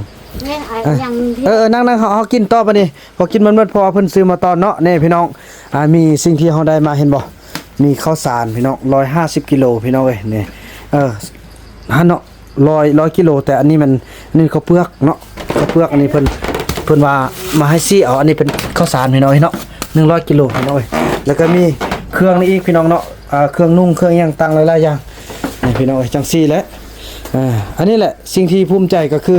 ນີ້ ອ່າ ອັນຫຍັງ ເອີ ເອີ ນັ່ງໆ ເຮົາ ເຮົາກິນຕໍ່ບາດນີ້ ພໍກິນມັນໝົດ ເພາະວ່າເພິ່ນຊື້ມາຕອນເນາະ ນີ້ພີ່ນ້ອງ ອ່າ ມີສິ່ງທີ່ເຮົາໄດ້ມາ ເຫັນບໍ່ ມີເຂົ້າສານພີ່ນ້ອງ ຮ້ອຍຫ້າສິບກິໂລ ພີ່ນ້ອງເອີຍ ນີ້ ເອີ ຫັ້ນເນາະ ຮ້ອຍ ຮ້ອຍກິໂລ ແຕ່ອັນນີ້ມັນ ອັນນີ້ເຂົ້າເປືອກເນາະ ເຂົ້າເປືອກ ອັນນີ້ເພິ່ນ ເພິ່ນວ່າມາໃຫ້ຊີ້ເອົາ ອັນນີ້ເປັນເຂົ້າສານພີ່ນ້ອງເນາະ ໜຶ່ງຮ້ອຍກິໂລພີ່ນ້ອງເອີຍ ແລ້ວກໍມີເຄື່ອງນີ້ອີກພີ່ນ້ອງເນາະ ອ່າ ເຄື່ອງນຸ່ງ ເຄື່ອງຫຍັງຕ່າງຫຼາຍໆຢ່າງ ນີ້ພີ່ນ້ອງເອີຍ ຈັ່ງຊີ້ແຫຼະ ອ່າ ອັນນີ້ແຫຼະ ສິ່ງທີ່ພູມໃຈກໍຄື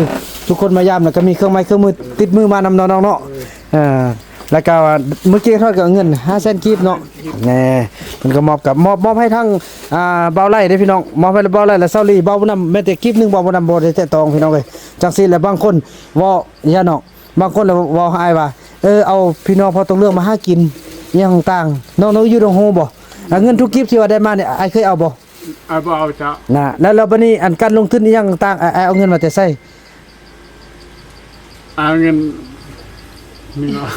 ທຸກຄົນມາຢາມ ແລ້ວກໍມີເຄື່ອງໄມ້ເຄື່ອງມືຕິດມືມານຳເນາະ ນ້ອງເນາະ ອ່າ ແລ້ວກໍວ່າເມື່ອກີ້ທອດກໍເງິນຫ້າແສນກີບເນາະ ແນ່ ເພິ່ນກໍມອບກັບ ມອບ ມອບໃຫ້ທາງ ອ່າ ບ່າວໄຫຼເດ້ພີ່ນ້ອງ ມອບໃຫ້ບ່າວໄຫຼ ແລະ ສາວລີ ບ່າວບຸນນຳ ແມ້ແຕ່ກີບໜຶ່ງ ບ່າວບຸນນຳບໍ່ໄດ້ແຕະຕ້ອງພີ່ນ້ອງເອີຍ ຈັ່ງຊີ້ແຫຼະ ບາງຄົນເວົ້າ ຢ່ານ້ອງ ບາງຄົນລະເວົ້າໃຫ້ອ້າຍວ່າ ເອີ ເອົາພີ່ນ້ອງພໍ່ຕົງເລື່ອງມາຫາກິນອີ່ຫຍັງຕ່າງໆ ນ້ອງໆຢູ່ດອງໂຮບໍ່? ອ່າ ເງິນທຸກກີບທີ່ວ່າໄດ້ມານີ້ ອ້າຍເຄີຍເອົາບໍ່? ອ້າຍບໍ່ເອົາເຈົ້າ. ນະ ແລ້ວ ແລ້ວບັດນີ້ ອັນການລົງທຶນອີ່ຫຍັງຕ່າງໆ ອ້າຍ ອ້າຍເອົາເງິນມາແຕ່ໃສ? ເອົາເງິນ ນີ້ເນາະ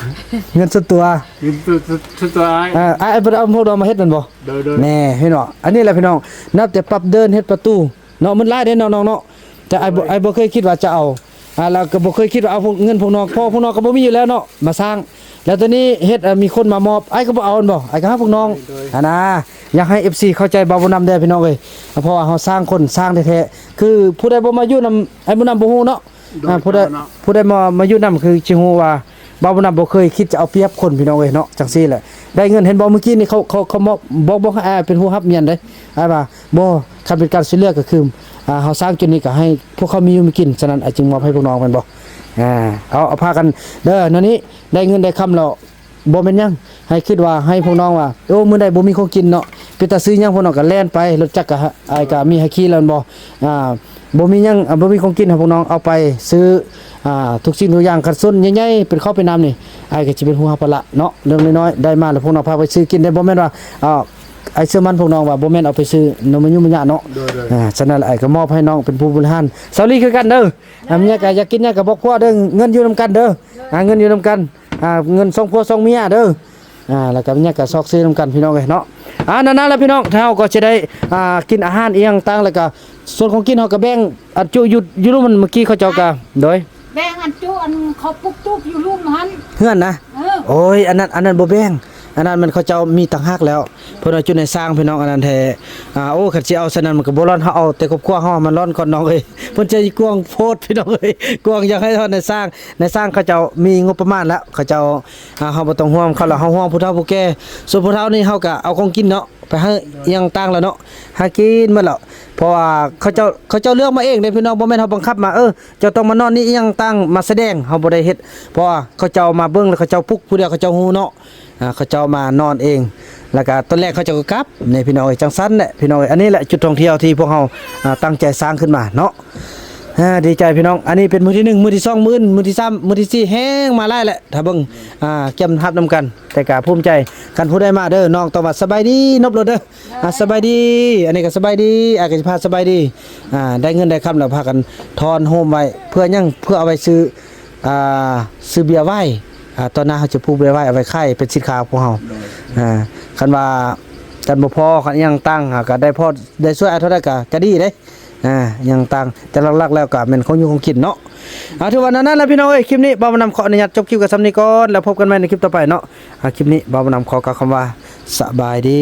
ເງິນສ່ວນຕົວ ເງິນສ່ວນ ສ່ວນ ສ່ວນຕົວອ້າຍ. ອ່າ ອ້າຍບໍ່ໄດ້ເອົາພວກນ້ອງມາເຮັດແມ່ນບໍ່? ໂດຍ ໂດຍ. ແນ່ ເຫັນບໍ່? ອັນນີ້ແຫຼະພີ່ນ້ອງ ນັບແຕ່ປັບເດີ່ນ ເຮັດປະຕູເນາະ ມັນຫຼາຍເດ້ນ້ອງໆເນາະ ແຕ່ອ້າຍບໍ່ ໂດຍ ອ້າຍບໍ່ເຄີຍຄິດວ່າຈະເອົາ ອ່າ ແລ້ວກໍບໍ່ເຄີຍຄິດວ່າເອົາພວກເງິນພວກນ້ອງ ເພາະພວກນ້ອງກໍບໍ່ມີຢູ່ແລ້ວເນາະ ມາສ້າງ ແລ້ວຕອນນີ້ເຮັດ ເອີ ມີຄົນມາມອບ ອ້າຍກໍບໍ່ເອົາແມ່ນບໍ່? ອ້າຍກໍຫາພວກນ້ອງ ໂດຍ ໂດຍ ຫັ້ນນະ. ຢາກໃຫ້ເອັຟຊີເຂົ້າໃຈບ່າວບຸນນຳແດ່ພີ່ນ້ອງເອີຍ ເພາະວ່າເຮົາສ້າງຄົນສ້າງແທ້ໆ ຄືຜູ້ໃດບໍ່ມາຢູ່ນຳອ້າຍບຸນນຳບໍ່ຮູ້ເນາະ. ໂດຍ ອ່າ ຜູ້ໃດ ເຈົ້າເນາະ ຜູ້ໃດມາ ມາຢູ່ນຳຄືຊິຮູ້ວ່າ ບ່າວບຸນນຳບໍ່ເຄີຍຄິດຈະເອົາປຽບຄົນພີ່ນ້ອງເອີຍເນາະ ຈັ່ງຊີ້ແຫຼະ ໄດ້ເງິນ ເຫັນບໍ່ ມື້ກີ້ນີ້ເຂົາ ເຂົາ ເຂົາມາບອກ ບອກໃຫ້ອ້າຍເປັນຜູ້ຮັບໝັ້ນເດ້ ອ້າຍວ່າ ບໍ່ ຄັນເປັນການຊ່ວຍເຫຼືອກໍຄື ອ່າ ເຮົາສ້າງຈຸດນີ້ກໍໃຫ້ພວກເຂົາມີຢູ່ມີກິນ ສະນັ້ນອ້າຍຈຶ່ງມອບໃຫ້ພວກນ້ອງແມ່ນບໍ່? ອ່າ ເອົາ ເອົາພາກັນເດີ ແນວນີ້ ໄດ້ເງິນໄດ້ຄຳແລ້ວ ບໍ່ແມ່ນຫຍັງ ໃຫ້ຄິດວ່າ ໃຫ້ພວກນ້ອງວ່າ ໂອ້ ມື້ໃດບໍ່ມີຂອງກິນເນາະ ເປັນຕາຊື້ຫຍັງ ພວກນ້ອງກໍແລ່ນໄປ ລົດຈັກກໍ ອ້າຍກໍມີໃຫ້ຂີ່ແລ້ວແມ່ນບໍ່? ອ່າ ບໍ່ມີຫຍັງ ອ່າ ບໍ່ມີຂອງກິນ ໃຫ້ພວກນ້ອງເອົາໄປຊື້ ອ່າ ທຸກສິ່ງທຸກຢ່າງ ຄັນສ່ວນໃຫຍ່ໆ ເປັນເຂົ້າເປັນນ້ຳນີ້ ອ້າຍກໍຊິເປັນຜູ້ຮັບພາລະເນາະ ເລື່ອງນ້ອຍໆ ໄດ້ມາແລ້ວພວກນ້ອງພາໄປຊື້ກິນໄດ້ ບໍ່ແມ່ນວ່າ ອ່າ ອ້າຍເຊື່ອໝັ້ນພວກນ້ອງວ່າບໍ່ແມ່ນເອົາໄປຊື້ນຳມາຍຸມາຍະເນາະ. ໂດຍ ໂດຍ. ອ່າ ສະນັ້ນອ້າຍກໍມອບໃຫ້ນ້ອງເປັນຜູ້ບໍລິຫານ. ສາວລີຄືກັນເດີ ອ່າ ເມຍກໍຢາກກິນຫຍັງກໍບອກຜົວເດີ ເງິນຢູ່ນຳກັນເດີ ອ່າ ເງິນຢູ່ນຳກັນ ອ່າ ເງິນສອງຜົວສອງເມຍເດີ ອ່າ ແລ້ວກໍເມຍກໍຊອກຊື້ນຳກັນພີ່ນ້ອງເອີຍເນາະ. ອ່າ ນັ້ນໆ ແຫຼະພີ່ນ້ອງ ເຮົາກໍຈະໄດ້ ອ່າ ກິນອາຫານອີ່ຫຍັງຕ່າງ ແລ້ວກໍສ່ວນຂອງກິນເຮົາກໍແບ່ງ ອັນຈຸຢູ່ ຢູ່ລຸ່ມ ມັນເມື່ອກີ້ເຂົາເຈົ້າກໍ ໂດຍ ແບ່ງອັນຈຸ ອັນເຂົາປຸກຕູບຢູ່ລຸ່ມຫັ້ນ ເຮືອນນະ. ເອີ ໂອ້ຍ ອັນນັ້ນ ອັນນັ້ນບໍ່ແບ່ງ ອັນນັ້ນມັນເຂົາເຈົ້າມີຕ່າງຫາກແລ້ວ ເພິ່ນວ່າຈຸໃນສ້າງພີ່ນ້ອງ ອັນນັ້ນແທ້. ອ່າ ໂອ້ ຄັນຊິເອົາຊັ້ນນັ້ນມັນກໍບໍ່ລ້ອນ ເຮົາເອົາແຕ່ຄອບຄົວເຮົາໃຫ້ມັນລ້ອນກ່ອນນ້ອງເອີຍ ເພິ່ນໃຈກວ້າງໂພດພີ່ນ້ອງເອີຍ ກວ້າງຢາກໃຫ້ເທົ່າໃນສ້າງ ໃນສ້າງເຂົາເຈົ້າມີງົບປະມານແລ້ວ ເຂົາເຈົ້າ ອ່າ ເຮົາບໍ່ຕ້ອງຫ່ວງເຂົາແລ້ວ ເຮົາຫ່ວງຜູ້ເຖົ້າຜູ້ແກ່ ສ່ວນຜູ້ເຖົ້ານີ້ເຮົາກໍເອົາຂອງກິນເນາະ ໄປໃຫ້ອີ່ຫຍັງຕ່າງແລ້ວເນາະ ຫາກິນໝົດແລ້ວ ເພາະວ່າເຂົາເຈົ້າ ເຂົາເຈົ້າເລືອກມາເອງເດ້ພີ່ນ້ອງ ບໍ່ແມ່ນເຮົາບັງຄັບມາ ເອີ ເຈົ້າຕ້ອງມານອນນີ້ອີ່ຫຍັງຕ່າງມາສະແດງ ເຮົາບໍ່ໄດ້ເຮັດ ເພາະວ່າເຂົາເຈົ້າມາເບິ່ງແລ້ວເຂົາເຈົ້າປຸກຜູ້ດຽວ ເຂົາເຈົ້າຮູ້ເນາະ ອ່າ ເຂົາເຈົ້າມານອນເອງ ແລ້ວກະຕອນແລງເຂົາເຈົ້າກໍກັບນີ້ພີ່ນ້ອງເອີຍ. ຈັ່ງຊັ້ນແຫຼະພີ່ນ້ອງເອີຍ ອັນນີ້ແຫຼະຈຸດທ່ອງທ່ຽວທີ່ພວກເຮົາ ອ່າ ຕັ້ງໃຈສ້າງຂຶ້ນມາເນາະ. ອ່າ ດີໃຈພີ່ນ້ອງ ອັນນີ້ເປັນມື້ທີໜຶ່ງ ມື້ທີສອງ ມື້ອື່ນ ມື້ທີສາມ ມື້ທີສີ່ ແຮງມາຫຼາຍແຫຼະ ຖ້າເບິ່ງ ອ່າ ກຽມຮັບນຳກັນ ແຕ່ກະພູມໃຈ ຄັນຜູ້ໃດມາເດີ ນ້ອງຕ້ອງວ່າສະບາຍດີ ນົບໂລດເດີ ອ່າ ສະບາຍດີ ອັນນີ້ກໍສະບາຍດີ ອ້າຍກໍຊິພາສະບາຍດີ ອ່າ ໄດ້ເງິນໄດ້ຄຳແລ້ວພາກັນທອນໂຮມໄວ້ ເພື່ອຫຍັງ? ເພື່ອເອົາໄວ້ຊື້ ອ່າ ຊື້ເບຍໄວ ອ່າ ຕອນໜ້າເຮົາຈະປູກເບຍໄວ ເອົາໄວ້ຂາຍເປັນສິນຄ້າຂອງພວກເຮົາ ໂດຍ ອ່າ ຄັນວ່າ ຄັນບໍ່ພໍ ຄັນອີ່ຫຍັງຕ່າງ ເຮົາກໍໄດ້ພໍໄດ້ຊ່ວຍເທົ່າໃດກໍ ກໍດີເດ້ ອ່າ ອີ່ຫຍັງຕ່າງ ແຕ່ຫຼັກໆແລ້ວກໍແມ່ນຂອງຢູ່ຂອງກິນເນາະ. ອ່າ ຖືວ່າແນວນັ້ນແຫຼະພີ່ນ້ອງເອີຍ ຄລິບນີ້ບ່າວບຸນນຳຂໍອະນຸຍາດຈົບຄລິບກັນສ່ຳນີ້ກ່ອນ ແລ້ວພົບກັນໃໝ່ໃນຄລິບຕໍ່ໄປເນາະ. ອ່າ ຄລິບນີ້ບ່າວບຸນນຳຂໍກ່າວຄຳວ່າ ສະບາຍດີ.